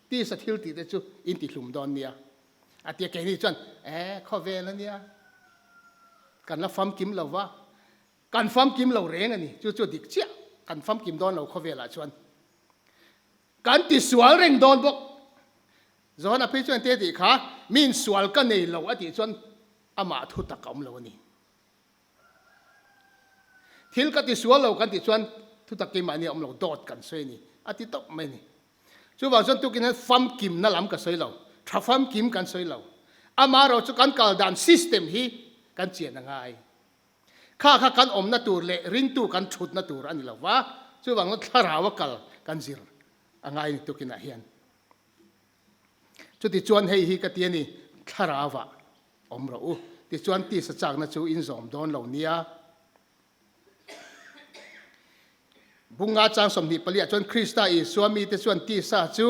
tisa thil tih te chu in ti hlum dawn nia. A tia keini chuan e khawvel a nia kan la famkim lo va, kan famkim lo reng a ni. Chu chu dik chiah kan famkim dawn lo khawvelah chuan. Kan ti sual reng dawn bawk. Johana phei chuan te tih kha min sual ka nei lo a tih chuan amah thu tak a awm lo a ni. Thil ka ti sual lo kan tih chuan Thutak keimahni a awm lo, dawt kan sawi a ni, a ti tawp mai a ni. Chuvang chuan tukin hian famkimna lam ka sawi lo, tha famkim kan sawi lo. Amaherawh chu kan kal dan system hi kan chian a ngai. Kha kha kan awmna tur leh ringtu kan thutna tur a ni lo va, chuvang chuan thlarau a kal kan zir a ngai a ni tukinah hian. Chutichuan hei hi ka ti a ni, thlarauah awm rawh u. Tichuan tisa chakna chu in zawm dawn lo nia. Bunga chang 24 ah chuan Krista Isua mite chuan tisa chu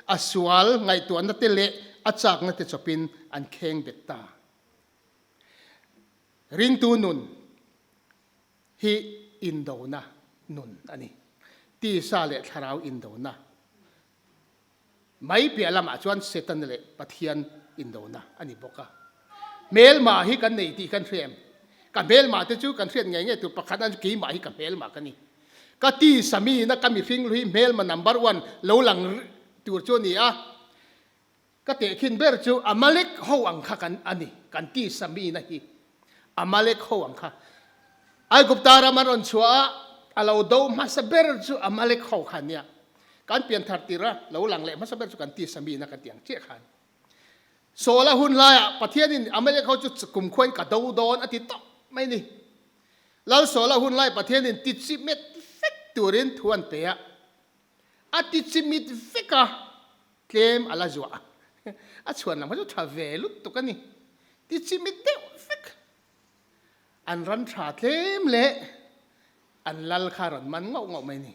a sual ngaihtuahna te leh a chakna te chawpin an kheng bet ta. Ringtu nun hi indona nun a ni. Tisa leh thlarau indona Mai piah lamah chuan Setana leh Pathian indona a ni bawk a. Hmelma hi kan nei tih kan hria em? Ka hmelma te chu kan hriat ngei ngei tur pakhat an chu keimah hi ka hmelma ka ni. Ka ti samina ka mihring lui hmelma number one lo lang tur chu a ni a. Ka tehkhin ber chu Amalek ho ang kha kan a ni, kan ti samina hi. Amalek ho ang kha. Aigupta ram an rawn chhuah a, a lo do hmasa ber chu Amalek ho kha ania. Kan pian thar tir a, lo lang leh hmasa ber chu kan tisa mi na kan ti ang chiah khan. Saul a hun laiah Pathianin Amalek ho chu kumkhuain ka do dawn a ti tawp mai ni. Lal Saul a hun lai Pathianin ti chimit vek turin thu an pe a. A ti chimit vek a, tlem a la zuah a. A chhuan lam kha chu tha ve lutuk a ni. Ti chimit deuh vek. An ram tha tlem leh an lal kha rawn man ngauh ngauh mai ni.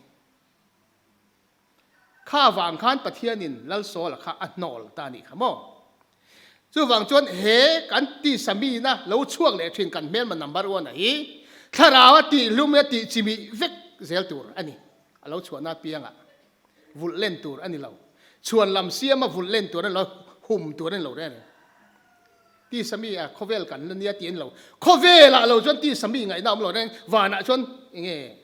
Kha vang khan Pathianin Lal Sawla kha a hnawl ta nih kha maw? Chuvang chuan he kan tisa mina lo chhuak leh thin kan hmelma number one a hi thlarau a tih hlum a tih chimih vek zel tur a ni. A lo chhuahna apiangah vulh len tur a ni lo. Chhuan lam siama vulh len tur a ni lo, hum tur a ni lo reng reng. Tisa mi a khawvel kan la nia tih a ni lo. Khawvelah lo chuan tisa mi ngaihna a awm lo reng, vanah chuan enge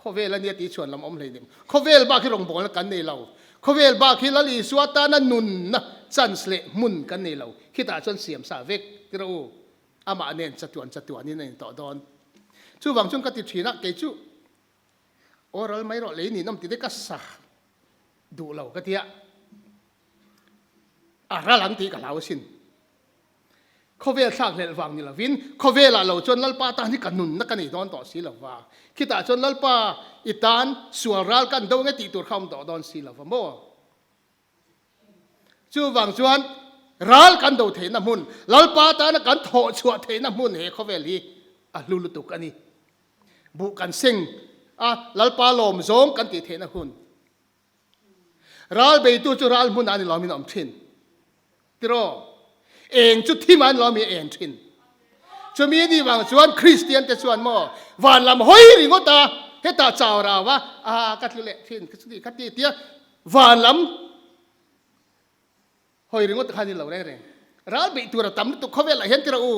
Khawvel a nia tih chhuan lam awm hlei nem. Khawvel bak hi rawngbawlna kan nei lo. Khawvel bak hi Lal Isua tana nunna chance leh hmun kan nei lo. Khitah chuan siam sa vek tir u. Amah nen chatuan chatuanin a intawh dawn. Chuvang chuan ka ti thin a, kei chu oral mai rawh lei ninawm ti te ka sa duh lo ka tia. A ral ang tih ka hlau asin. Khawvel thlak hlelh vang ni lovin, khawvelah lo chuan Lalpa tan hi ka nunna ka nei dawn tawh si lo va. Khitah chuan Lalpa i tan sual ral kan do nge tih tur kha awm tawh dawn si lo va maw? Chuvang chuan ral kan do theihna hmun, Lalpa tana kan thawh chhuah theihna hmun he khawvel hi a hlu lutuk a ni. Buh kan seng a, Lalpa lawm zawng kan tih theihna hun. Ral beitu chu ral hmunah ni lomin a awm thin. Tiraw? Eng chu thim ah ni lomi a en thin. Chumi ni vang chuan Kristian te chuan maw van lam hawi ringawt a, hetah chau rau a, a ka tlu leh thin, ka chuti kha ti tia van lam hawi ringawt kha ni lo reng reng. Ral beih tur a tam lutuk khawvelah hian tiraw u.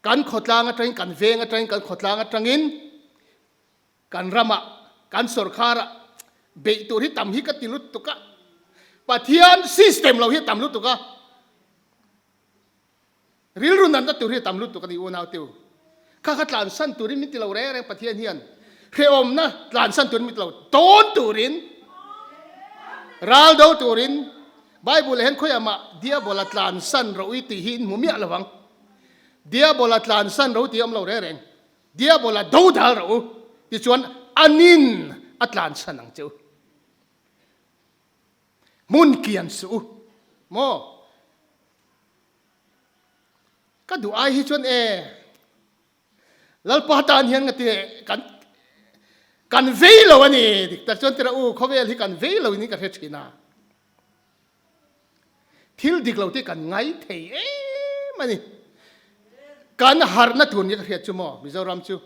Kan khawtlang atangin, kan veng atangin, kan khawtlang atangin Kan ramah, kan sorkharah beih tur hi tam hi ka ti lutuk a, Pathian system lo hi a tam lutuk a, rilru natna tur hi a tam lutuk a ni unau teu. Kha kha tlansan turin min ti lo reng reng Pathian hian hrehawmna tlansan turin min ti lo, tawn turin, ral do turin, Bible ah hian khawiah mah Diabola tlansan ro i tih hi in hmu miah lo ang. Diabola tlansan ro tih a awm lo reng reng. Diabola do dal rawh u, tichuan anin a tlanchhan ang che u. Hmun kian suh u maw? Ka duh ai hi chuan e, Lalpa tan hian nga ti kan kan vei lo a ni, dik tak chuan tira u, khawvel hi kan vei lo in ka hre thin a. Thil dik lo te kan ngai thei em a ni. Kan harhna tur ni ka hriat chu maw Mizoram chu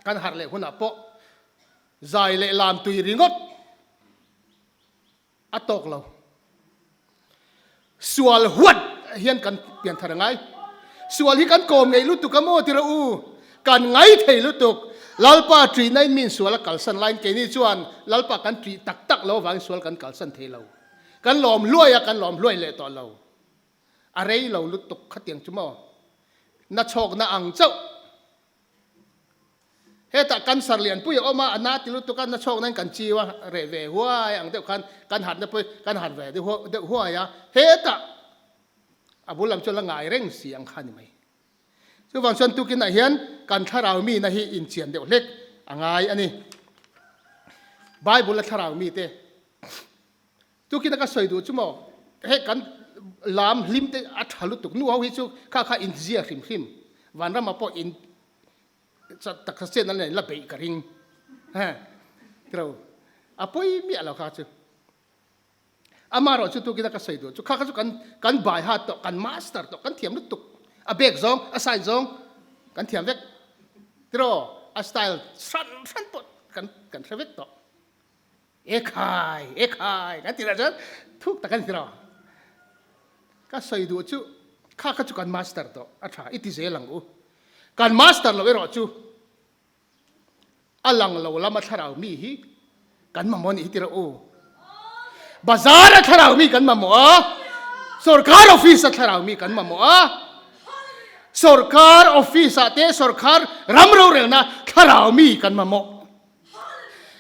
kan harh leh hunah pawh zai leh lam tui ringawt a tawk lo. Sual huat hian kan pian thar a ngai. Sual hi kan kawm ngei lutuk a maw tira u? Kan ngai thei lutuk. Lalpa ṭihna in min sual a kalsan laiin keini chuan Lalpa kan ṭih tak tak lo avangin sual kan kalsan thei lo. Kan lawm hluai a, kan lawm hluai leh tawh lo. A rei lo lutuk khatiang chu maw? Na chhawkna ang chauh. Hetah cancer lianpui a awm a, a na ti lutuk a, na chhawk nan kan chiu a, reh ve huai ang deuh khan kan harhna pawh kan harh ve deuh huai a, hetah a bul lam chu la ngai reng si ang kha ni mai. Chuvang chuan tukinah hian kan thlarau mihna hi inchian deuh hlek a ngai a ni. Bible a thlarau mite tukina ka sawi duh chu maw hei kan lam hlim te a tha lutuk nu ho hi chu kha kha inzia hrim hrim vanrama pawh in taksa chet an la beih ka ring he tiro a pawi miah lo kha chu Amaherawh chu tukin a ka sawi duh chu kha kha chu kan kan bai hat tawh, kan master tawh, kan thiam lutuk. A bek zawng, a side zawng kan thiam vek. Tiraw? A style hran hran pawh kan kan hre vek tawh. E khai, e khai kan tih lah chuan thuk tak a ni tiraw? Ka sawi duh chu kha kha chu kan master tawh, a tha i ti zel ang u. Kan master loh erawh chu A lang lo lama thlarau mi hi kan mamawh anih hi ti rawh u. Bazar a thlarau mi kan mamawh a, sorkar office a thlarau mi kan mamawh a, sorkar office ah te sorkar ram rorelna thlarau mi kan mamawh.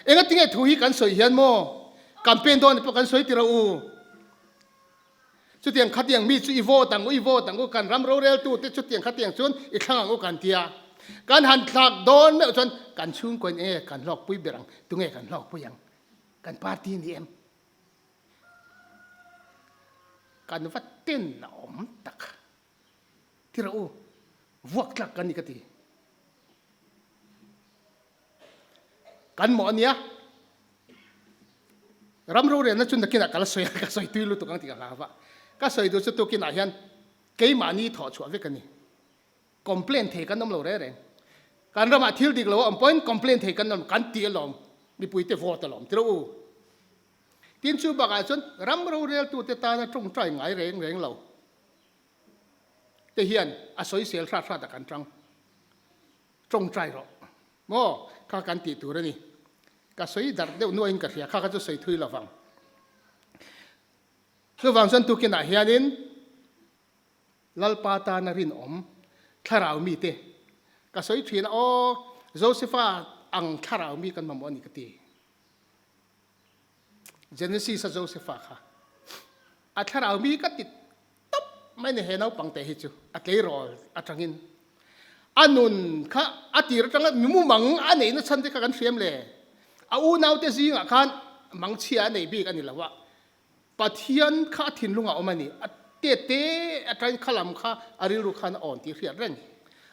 Engatinge thu hi kan sawi hian maw campaign dawn pawh kan sawi ti rawh u. Chutiang khatiang mi chu i vote ang u, i vote ang u, kan ram roreltute chutiang khatiang chuan i thlang ang u kan ti a. Kan han thlak dawn meuh chuan kan chhungkaw in enge kan hlawkpui ber ang, tunge kan hlawkpui ang, kan party ni em? Kan va ten a awm tak. Ti rawh u, vuak tlak kan ni ka ti. Kan mawh a nia. Ram rorelna chu nakinah ka la sawi a, ka sawi tui lutuk ang tih ka hlau va. Ka sawi duh chu tukinah hian keimahni thawh chhuah vek a ni. Complain thei kan awm lo reng reng. Kan ramah thil dik lo a awm pawhin complain thei kan awm, kan ti alawm, mipuite vote alawm ti rawh u. Tin chu bakah chuan ram roreltute tana tawngtai ngai reng reng lo te hian a sawisel hrat hrat a kan tang. Tawngtai rawh maw kha kan tih tur a ni. Ka sawi darh deuh nuahin ka hria, kha kha chu sawi thui lo vang. Chuvang chuan tukinah hianin Lalpa tana rinawm thlarau mite ka sawi thin a, aw Josefa ang thlarau mi kan mamawh a ni ka ti. Genesis a Josefa kha a thlarau mi ka ti tawp mai ni he naupang te hi chu a tleirawl atangin a nun kha a tir atanga mumang a neihna chhan te kha kan hriam le a unaute zingah khan mangchhia a nei bik a ni lo a Pathian kha a thinlungah awm a ni a te te atangin kha lam kha a rilru khan a awn tih hriat reng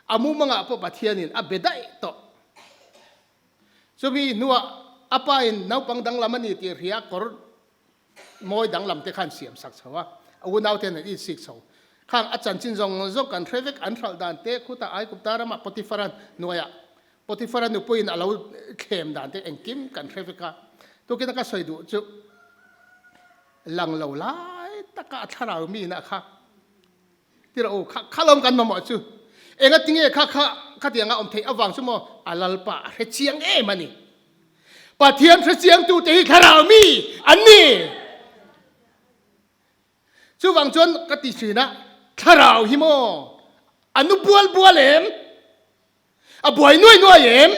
a mumangah pawh Pathianin a be daih tawh Chumi hnuah a pa in naupang danglam a ni tih hria kawr mawi danglam te khan siam sak chho a, a unau ten an insik chho. Khang a chanchin zawng zawng kan hre vek, an hralh dan te khutah Aigupta ramah Potiphara hnuaiah Potiphara nupuiin a lo thlem dan te engkim kan hre vek a. Tukin a ka sawi duh chu lang lo lai taka a thlarau mi na kha Ti rawh u, kha kha lawm kan mamawh chu. Engatinge kha kha khatianga awm theih avang chu maw a Lalpa a hre chiang em a ni. Pathian hre chiangtute hi thlarau mi an ni. Chuvang chuan ka ti thin a, thlarau hi maw a nu bual bual em? A buai nuai nuai em?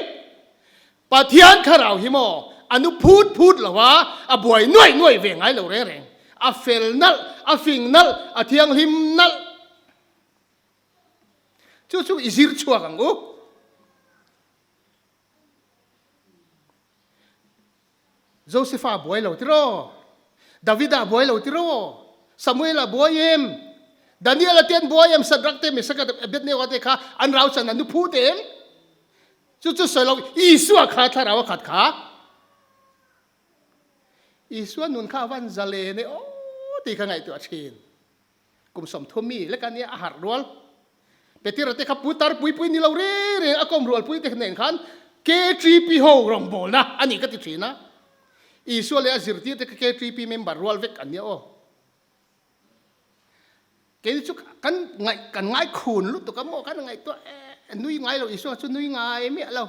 Pathian thlarau hi maw a nu phut phut lo a, a buai nuai nuai ve ngai lo reng reng. A fel nalh, a fing nalh, a thianghlim nalh. Chu chu i zir chhuak ang u. Josefa buai lo tiraw? Davida buai lo tiraw? Samuela buai em? Daniela te an buai em? Shadrach te, Meshach te, Abednego te kha an rau chan an nu phu te em? Chu chu sawi lo, Isua kha thlarau a khat kha. Isua nun kha a van zalen e aw tih kha ngaihtuah thin. Kum 30 mi lek a nia a harh rual. Petera te kha pu tar pui pui ni lo reng reng a kawm rual pui te nen khan KTP ho rawngbawlna a nih ka ti thin a. Isua leh a zirtir te kha KTP member rual vek an nia aw. Keini chu kan ngaih kan ngai khun lutuk a maw kan ngaihtuah e nui ngai lo Isua chu nui ngai miah lo.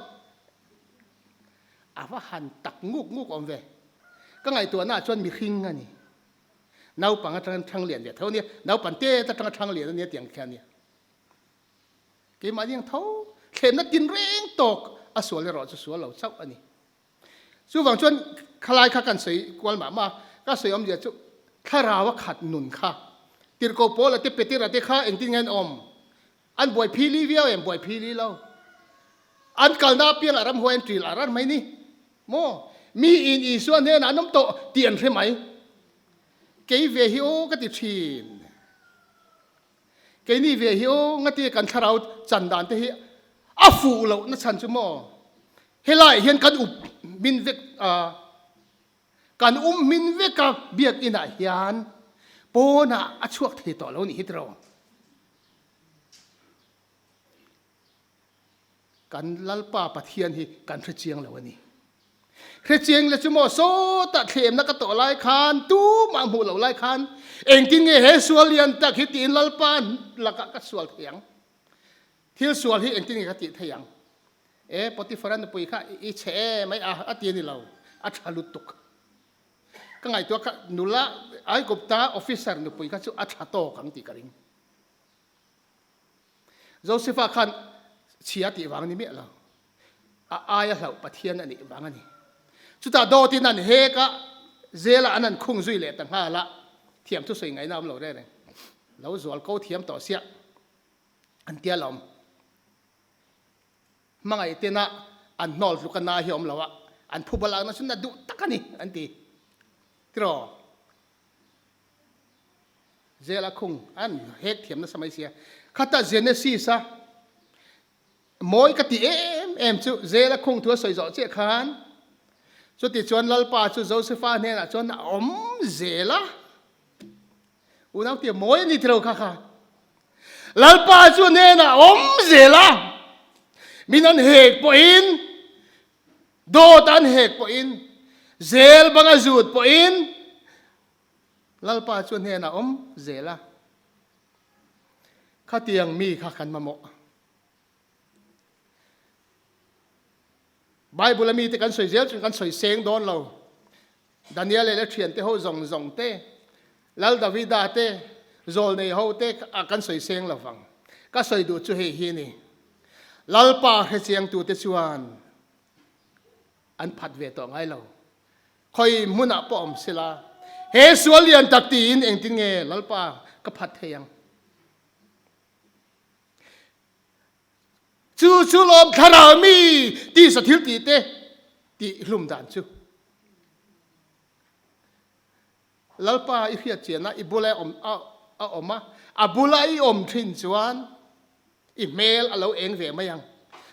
A va han tak nguk nguk awm ve. Ka ngaihtuahna ah chuan mihring a ni. Naupang atangin thang lian ve tho a nia, naupan te atanga thang lian a nia tiang khian nia. Keimah ni ang tho, thlenna tin reng tawk a sual erawh chu sual lo chauh a ni. Chuvang chuan khalai kha kan sawi kual mah mah a, ka sawi awmzia chu thlarau a khat nun kha Tirhkoh Paula te Petera te kha engtin nge an awm? An buai phili viau em? Buai phili lo. An kalna apiangah ramhuai an ṭil ar ar mai ni maw? Mi in Isua hnenah an awm tawh tih an hre mai. Kei ve hi aw ka ti ṭhin. Keini ve hi aw ngatia kan thlarau chan dan te hi a fuh loh na chhan chu maw? Helaiah hian kan up hmin vek a, kan um hmin vek a biakinah hian pawnah a chhuak thei tawh lo nih hi tiraw? Kan Lalpa Pathian hi kan hre chiang lo a ni. Hre chiang le chu maw sawtah thlemna ka tawh lai khan tumah hmuh loh lai khan engtin nge he sual lian tak hi tiin Lalpa lakah ka sual thei ang? Thil sual hi engtin nge ka tih thei ang? E Potiphar-a nupui kha i chhe e mai a, a ti a ni lo, a tha lutuk. Ka ngaihtuah kha nula Aigupta officer nupui kha chu a tha tawk ang tih ka ring. Josefa khan chhia tih vang a ni miah lo. A aia hlauh Pathian a nih vang a ni. Chutah dawtin an hek a, zela an han khung zui leh ta nghal a, thiam thusawi ngaihna a awm lo reng reng. Lo zual ko thiam tawh siah an tia lawm. Hmangaih tena an hnawl tluk a na hi a awm lo a, an phuba lakna chu na duh tak a ni an ti. Tiraw? Zela khung an hek thiam nasa mai sia. Khata Genesis a mawi ka ti em em chu Zela khung thu a sawi zawh chiah khan chuti chuan Lalpa chu Josepha hnenah chuan a awm zel a. Unau tia mawi a ni tilo kha kha. Lalpa chu hnenah a awm zel a. Min an hek pawhin dawt an hek pawhin zel banga zut pawhin Lalpa chu hnenah awm zel a, khatiang mi kha kan mamawh. Bible a mite kan sawi zel chuan kan sawi seng dawn lo. Daniel leh thiante ho zawng zawng te, Lal Davida te, zawlnei ho te kan sawi seng lo vang. Ka sawi duh chu hei hi a ni. Lalpa hrechiangtute chuan an phat ve tawh ngai lo. Khawi hmunah pawh awm sela, he sual lian tak tiin engtin nge Lalpa ka phat thei ang? Chu chu lawm thlarau mi tisa thil tih te tih hlum dan chu. Lalpa i hriat chian a, i bula awm a awm a, a bula i awm thin chuan i hmel a lo eng ve mai ang.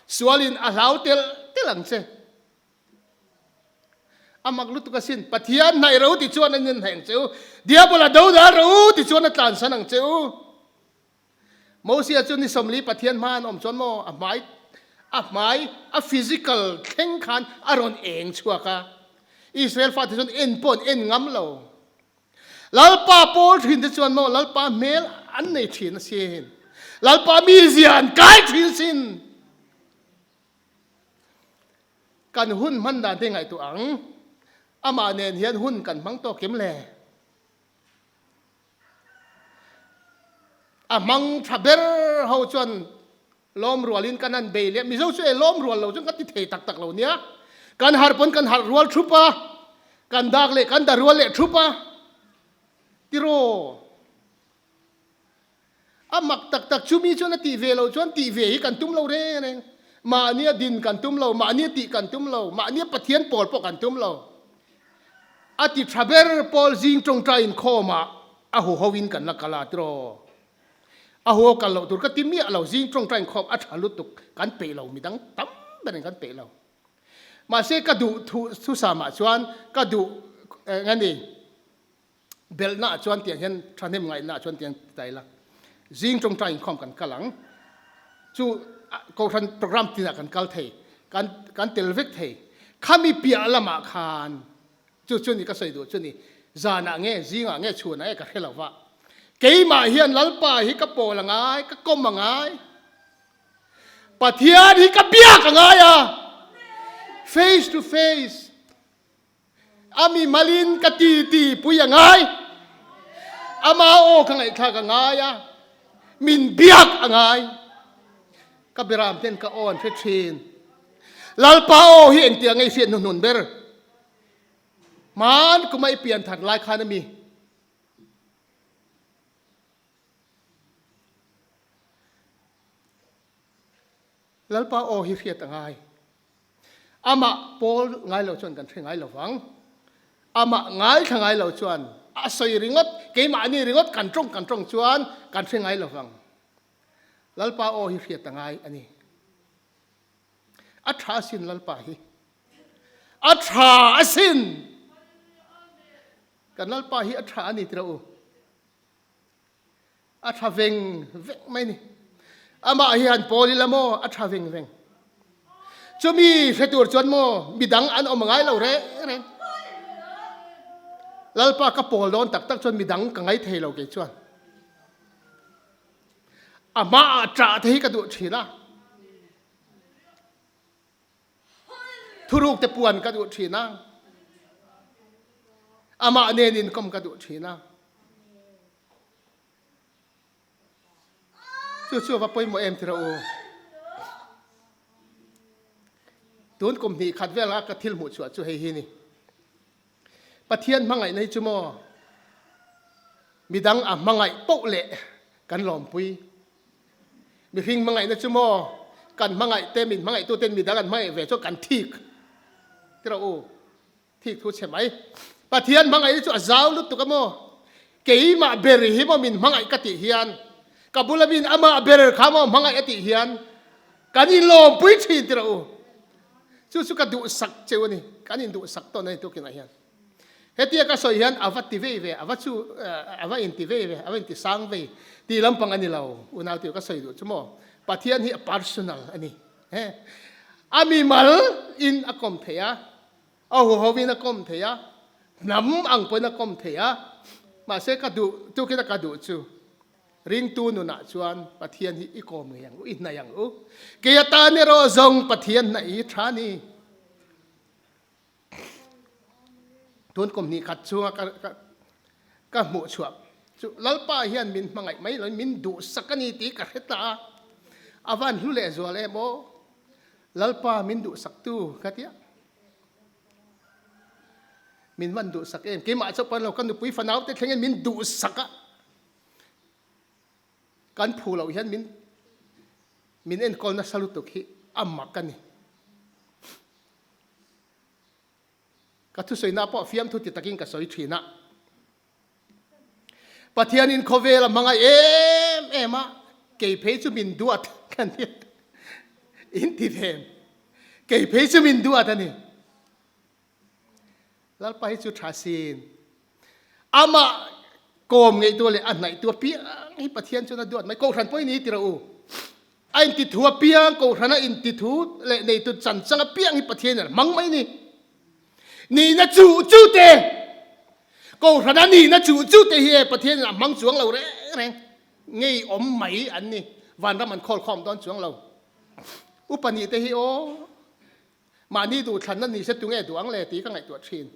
Sualin a hlau tel tel ang che. A mak lutuk asin, Pathian hnaih ro ti chuan an inhnaih ang che u, Diabola do dal ro ti chuan a tlansan ang che u. Mosia chu ni 40 Pathian hma an awm chuan maw a hmai a hmai a physical thleng khan a rawn eng chhuak a. Israel fate chuan en pawh an en ngam lo. Lalpa pawl thin te chuan maw Lalpa hmel an nei thin asin. Lalpa mizia an kai thin sin. Kan hun hman dan te ngaihtuah ang. Amah nen hian hun kan hmang tawk em le? A hmang tha ber ho chuan lawm rualin kan han bei leh. Mizo chu e lawm rual lo chuan kan ti thei tak tak lo nia. Kan harh pawn kan harh rual thup a, kan dak leh kan da rual leh thup a. Tiraw? A mak tak tak chu mi chuan a tih ve loh chuan tih ve hi kan tum lo reng reng. Mahnia din kan tum lo, mahnia tih kan tum lo, mahnia Pathian pawl pawh kan tum lo. A ti tha ber pawl zing tawngtai inkhawmah a huho in kan la kal a tiraw. A huho kal loh tur ka ti miah lo, zing tawngtai inkhawm a tha lutuk kan peih lo, midang tam berin kan peih lo. Mahse ka duh thu thusamah chuan ka duh eng a ni. Belhna ah chuan tiang hian thahnem ngaihna ah chuan tiang ti ta ila. Zing tawngtai inkhawm kan kal ang. Chu Kohhran program tinah kan kal thei, kan kan tel vek thei. Khami piah lamah khan chu chu ni ka sawi duh chu ni zanah nge zingah nge chhunah nge ka hre lo va. Keimah hian Lalpa hi ka pawl a ngai, ka kawm a ngai. Pathian hi ka biak a ngai a. Face to face. A mi malin ka ti ti pui a ngai. Ama aw ka ngaihthlak a ngai a, min biak a ngai. Ka biram ten ka aw an hre thin. Lalpa aw hi engtiang nge i hriat hnuhnun ber? Hmaan kuma i pian that lai khan a mi. Lalpa aw hi hriat a ngai. Amah pawl ngai lo chuan kan hre ngai lo vang. Amah ngaithla ngai lo chuan a sawi ringawt, keimahni ringawt kan tawng kan tawng chuan kan hre ngai lo vang. Lalpa aw hi hriat a ngai a ni. A tha asin Lalpa hi. A tha asin! Kan Lalpa hi a tha a ni tira u. A tha veng veng mai ni. Amah hi han pawl ila maw a tha veng veng. Chumi hre tur chuan maw midang an awm ngai lo reng reng. Lalpa ka pawl dawn tak tak chuan midang ka ngai thei lo kei chuan. A hmaah ṭah te hi ka duh ṭhin a. Thuruk te puan ka duh thin a, amah nen inkawm ka duh thin a. Chu chu va pawimawh em tira u. Tun kum hnih khat vela ka thil hmuh chhuah chu hei hi ni. Pathian hmangaihna hi chu maw midang a hmangaih poh leh kan lawmpui. Mihring hmangaihna chu maw kan hmangaih te min hmangaih tu ten midang an hmangaih ve chu kan thik ti rawh u thik thu chhe mai Pathian hmangaihna chu a zau lutuk a maw keimah ber hi maw min hmangaih ka tih hian ka bula min amah ber kha maw hmangaih a tih hian kan inlawmpui thin ti rawh u chu chu ka duhsak cheu a ni kan induhsak tawn a ni tukinah hian. Hetia ka sawi hian a va ti vei ve, a va chu, a va inti vei ve, a va inti sang vei tih lampang a ni lo. Unau tih ka sawi duh chu maw? Pathian hi a personal a ni. He a mimal in a kawm thei a, a huho in a kawm thei a, hnam ang pawhin a kawm thei a, mahse ka duh tukin a ka duh chu ringtu nunah chuan Pathian hi i kawm ngei ang u, i hnaih ang u. Kei atan erawh zawng Pathian hnaih hi tha a ni. Tun kum hnih khat chhunga ka ka ka hmuh chhuah chu Lalpa hian min hmangaih mai loin min duhsak a ni tih ka hre ta a, a van hlu leh zual em aw, Lalpa min duhsaktu ka tia. Min van duhsak em, keimah chauh pawh ni lo ka nupui fanau te thlengin min duhsak a, kan phu loh hian min min enkawl nasa lutuk hi a mak a ni. Ka thusawinak pawh fiamthu ti takin ka sawi thin a. Pathianin khawvel a hmangaih em em a, kei phei chu min duat ka ni. In ti ve em? Kei phei chu min duat a ni. Lalpa hi chu tha sin. Amah kawm ngeihtu leh a hnaihtu apiang hi Pathian chuan a duat mai. Kohhran pawh i ni ti rawh u. A intithu apiang, kohhran a intithu leh neitu chanchang apiang hi Pathian in a hmang mai ni. Nihna chu chu te, kohhran a nihna chu chu te hi e Pathian in a hmang chuang lo reng reng. Ngei awm mai an ni. Vanram an khawl khawm dawn chuang lo. Upa nih te hi aw, mahni duhthlanna ni se tunge duh ang le tih ka ngaihtuah thin.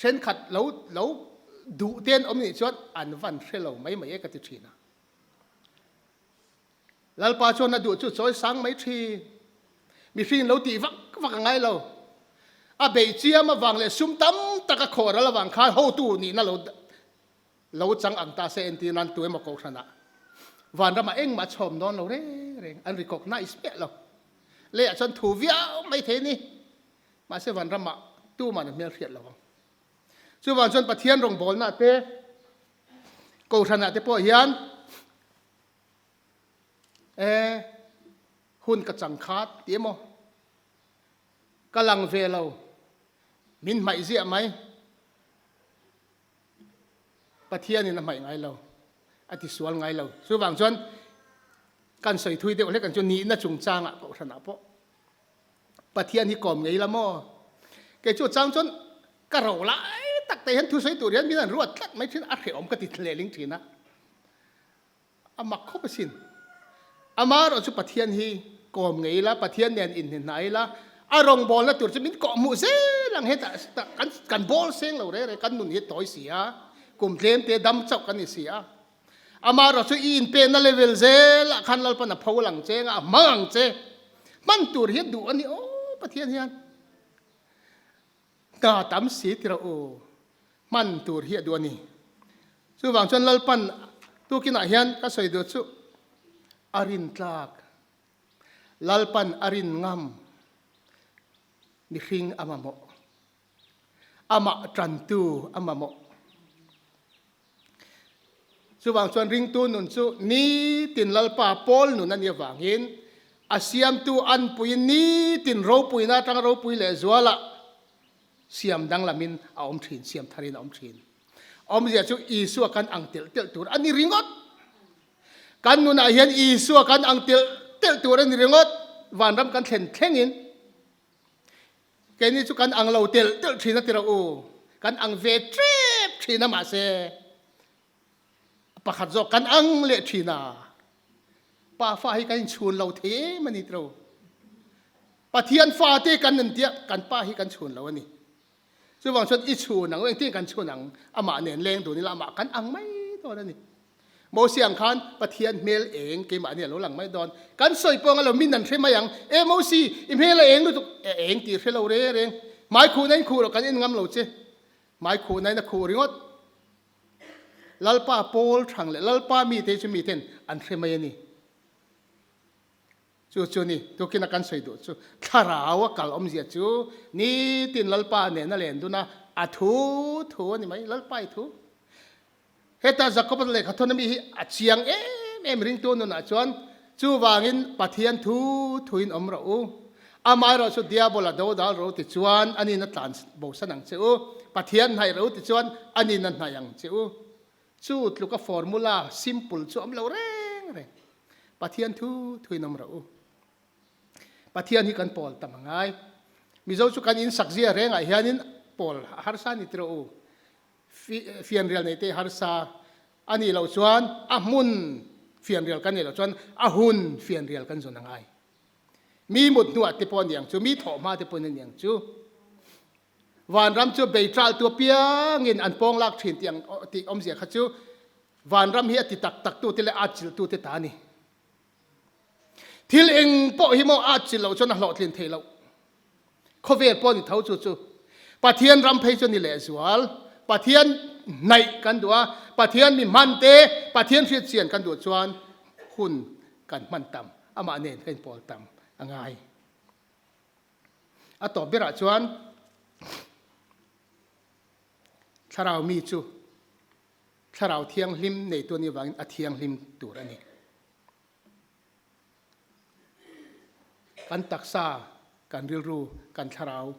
Thenkhat lo lo duh te an awm nih chuan an van hre lo mai mai e ka ti thin a. Lalpa chuan a duh chu chawi sang mai thin. Mihring lo tih vak vak a ngai lo. A beih chiam avang leh sum tam tak a khawh ral avang khan hotu nihna lo lo chang ang ta se entir nan tu emaw kohhranah vanramah engmah chhawm dawn lo reng reng an recognize miah lo. Leiah chuan thu viau mai thei a ni. Mahse vanramah tuman an hmelhriat lo ang. Chuvang chuan Pathian rawngbawlna te, Kohhranah te pawh hian e hun ka chang khat ti emaw, ka lang ve lo, min hmaih ziah mai, Pathianin a hmaih ngai lo, a ti sual ngai lo. Chuvang chuan kan sawi thui deuh hlek ang chu nihna chungchangah Kohhranah pawh Pathian hi kawm ngei la maw? Kei chu chang chuan ka ro lai tak te hian thusawi tur hian min an ruat tlat mai thin a hrehawm ka ti lehling thin a. A mak khawp asin. Amaherawh chu Pathian hi kawm ngei la, Pathian nen inhne hnai la, a rawngbawlna tur chu min kawhhmuh zel ang hetah kan kan bawl seng lo reng reng, kan nun hi tawi si a, kum tlem te dam chauh kan ni si a. Amaherawh chu i inpekna level zelah khan Lalpan a pho lang che nga, a hmang ang che. Hman tur hi a duh a ni aw Pathian hian. Hna tam si ti rawh u. Hman tur hi a duh a ni. Chuvang chuan Lalpan tukinah hian ka sawi duh chu a rintlak. Lalpan a rin ngam mihring a mamawh. Amah tantu a mamawh. Chuvang chuan ringtu nun chu nitin Lalpa pawl nun a nih avangin a siamtu anpuiin nitin ropuina atanga ropui leh zualah siam danglamin a awm thin, siam tharin a awm thin. Awmzia chu Isua kan ang telh telh tur a ni ringawt. Kan nunah hian Isua kan ang telh telh tur a ni ringawt, vanram kan thlen thlengin. Keini chu kan ang lo telh telh thin a ti rawh u. Kan ang ve tep thin a mahse pakhat zawk kan ang leh thin a. Pa fa hi kan inchhun lo thei em a ni tiro. Pathian fa te kan en tia kan pa hi kan chhun lo a ni. Chuvang chuan i chhun ang engtin kan chhun ang amah nen leng dun ila amah kan ang mai dawn a ni. Mosia ang khan Pathian hmel eng keimah nia lo lang mai dawn. Kan sawi pawh anga lo min an hre mai ang. E Mosi, i hmel a eng lutuk. E eng tih hre lo reng reng. Hmai khuhna in khuh rawh kan en ngam lo che. Hmai khuhna in a khuh ringawt. Lalpa pawl thang leh Lalpa mite hi chu miten an hre mai a ni. Chu chu ni, tukin a kan sawi duh chu thlarau a kal awmzia chu nitin Lalpa nen a len dun a, a thu thu a ni mai, Lalpa i thu. Heta Jakoba lehkha thawn ami hi a chiang em em ringtu nunah chuan chuvangin Pathian thu thuin awm rawh u. Amaherawh chu Diabola dodal rawh u tichuan anin a tlan bosan ang che u. Pathian hnaih rawh u tichuan anin a hnaih ang che u. Chu tluka formula simple chu awm lo reng reng. Pathian thu thuin awm rawh u. Pathian hi kan pawl tam a ngai. Mizo chu kan insak zia rengah hianin pawl a harsa a ni tiraw u. Fianrial nei te harsa a nih loh chuan a hmun fianrial kan neih loh chuan a hun fianrial kan zawn a ngai. Mi mut hnuah te pawh a ni ang chu, mi thawh hma te pawhin a ni ang chu. Vanram chu bei ṭal tu apiangin an pawng lak ṭhin tih ang tih awmzia kha chu vanram hi a ti tak tak tu te leh a atchilh tu te ta a ni. Thil eng pawh hi maw a atchilh loh chuan a hlawhtlin theih loh. Khawvel pawh ni tho chu chu Pathian ram phei chu ni lehzual. Pathian hnaih kan duh a, Pathian mi hman te, Pathian hriatchian kan duh chuan hun kan hman tam, amah nen kan inpawl tam a ngai. A tawp berah chuan thlarau mi chu thlarau thianghlim neitu a nih avangin a thianghlim tur a ni. Kan taksa, kan rilru, kan thlarau.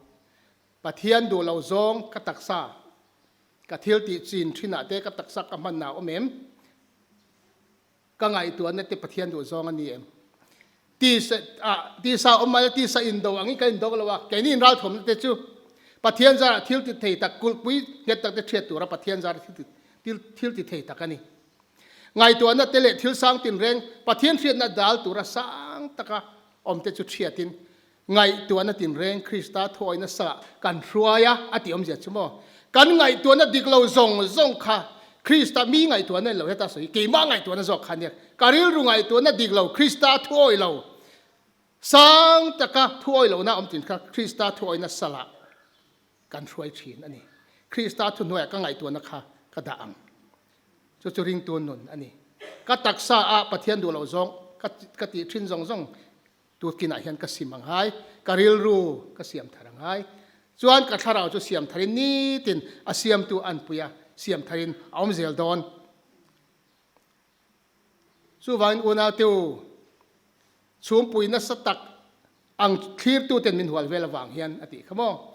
Pathian duh lo zawng ka taksa, ka thil tih chin thinah te ka taksa ka hmanna a awm em? Ka ngaihtuahna te Pathian duh zawng a ni em? Tisa ah, tisa awm mai la, tisa indo angin kan indo lo a, keini inralthuamna te chu Pathian zarah thil ti thei tak, kulhpui nghet tak te hriat tura Pathian zarah thil ti, thil ti thei tak a ni. Ngaihtuahna te leh thil sang tinreng Pathian hriatna dal tura sang taka awm te chu hriatin ngaihtuahna tinreng Krista thuawihna salah kan hruai a, a tih awmzia chu maw? Kan ngaihtuahna dik lo zawng zawng kha Krista mi ngaihtuahna ni lo heta sawi keimah ngaihtuahna zawk kha nia. Ka rilru ngaihtuahna dik lo Krista thuawih lo sang taka thuawih lohna awm tin kha Krista thuawihna salah kan hruai thin a ni. Krista thuhnuaiah ka ngaihtuahna kha ka dah ang. Chu chu ringtu nun a ni. Ka taksa a Pathian duh loh zawng ka ka tih thin zawng zawng tutkinah hian ka sim ang hai, ka rilru ka siam thar ang hai. Chuan ka thlarau chu siam tharin nitin a siamtu anpui a siam tharin a awm zel dawn. Chuvangin unaute u, chhumpui nasa tak ang thlirtuten min hual vel avang hian a tih kha maw?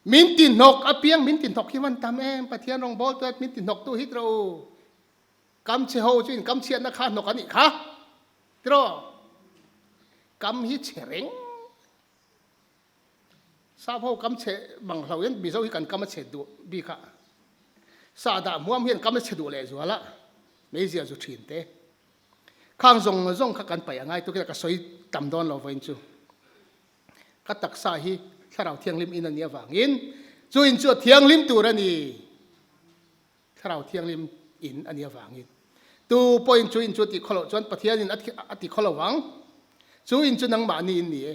Min ti hnawk apiang, min ti hnawk hi van tam em, Pathian rawngbawltu at min ti hnawktu hit rawh u. Kam chhe ho chu in kam chhiatna kha hnawk a nih kha. Tiraw? Kam hi chhe reng. Sap ho kam chhe bang hlo hian Mizo hi kan kam a chhe duh bik a, sa dah hmuam hian kam a chhe duh leh zual a, meizia zu thin te. Khang zawng zawng kha kan paih a ngai tukin ka sawi tam dawn lo vawiin chu. Ka taksa hi Thlarau Thianghlim in a nih avangin chu in chu a thianghlim tur a ni. Thlarau Thianghlim in a nih avangin tu pawhin chu in chu a tih khaw loh chuan Pathianin a ti khaw lo vang. Chu in chu nangmahni in ni e.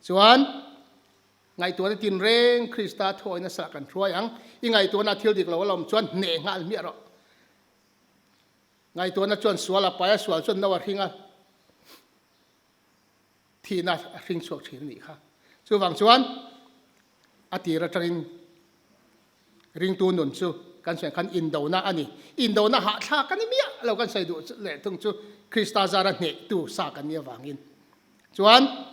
Chuan, ngaihtuahna tinreng Krista thuawina salah kan hruai ang. I ngaihtuahna thil dik lo a lawm chuan hneh nghal hmiah rawh. Ngaihtuahna chuan sual a pai a, sual chuan no a hring a, thihna a hring chhuak thin a nih kha. Chuvang chuan a tir atangin ringtu nun chu kan sawi khan indona a ni. Indona hahthlak a ni miah lo kan sawi duh leh thung chu Krista zara hnehtu sa kan nih avangin. Chuan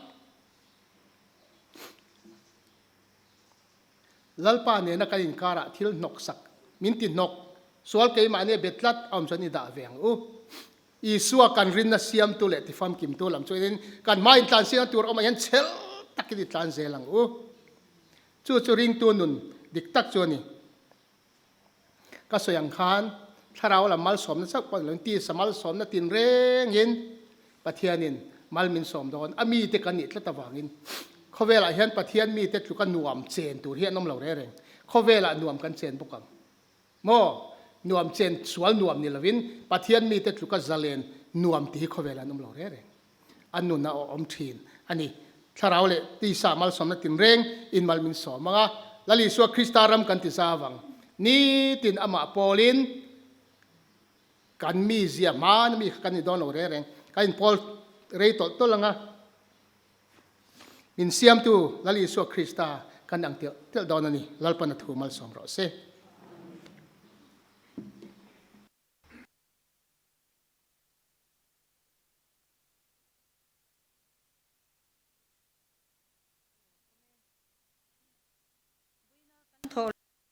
Lalpa nena kan inkarah thil hnawksak min ti hnawk sual keimahni a bet tlat a awm chuan i dah ve ang u. Isua kan rinna siamtu leh tifamkimtu lam chuan kan hma intlansiakna tur awmah hian chhel takin i tlan zel ang u. Chu chu ringtu nun dik tak chu a ni. Ka sawi ang khan thlarau lam malsawmna chauh pawh ni loin tisa malsawmna tinrengin Pathianin mal min sawm dawn a mite kan nih tlat avangin khawvelah hian Pathian mite tluka nuam chen tur hi an awm lo reng reng. Khawvelah nuam kan chen bawk ang. Maw? Nuam chen sual nuam ni lovin Pathian mite tluka zalen nuam ti hi khawvel an awm lo reng reng. A nun a awm thin a ni. Thlarau leh tisa malsawmna tinreng in mal min sawm ang a, Lal Isua Krista ram kan ti zau ang. Nitin amah pawlin kan mizia hmana mi kha kan ni dawn lo reng reng. Kan inpawl rei tawlh tawlh ang a. Min siamtu Lal Isua Krista kan ang telh telh dawn a ni. Lalpan a thu malsawm rawh se.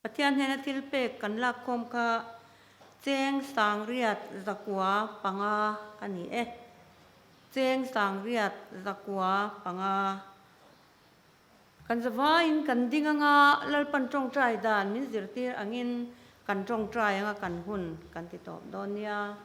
Pathian hnena thil pek kan lakkhawm kha cheng sangriat zakua panga a ni e. Cheng sangriat zakua panga. Kan zavaiin kan ding anga Lalpan tawngtai dan min zirtir angin kan tawngtai anga kan hun kan ti tawp dawn nia.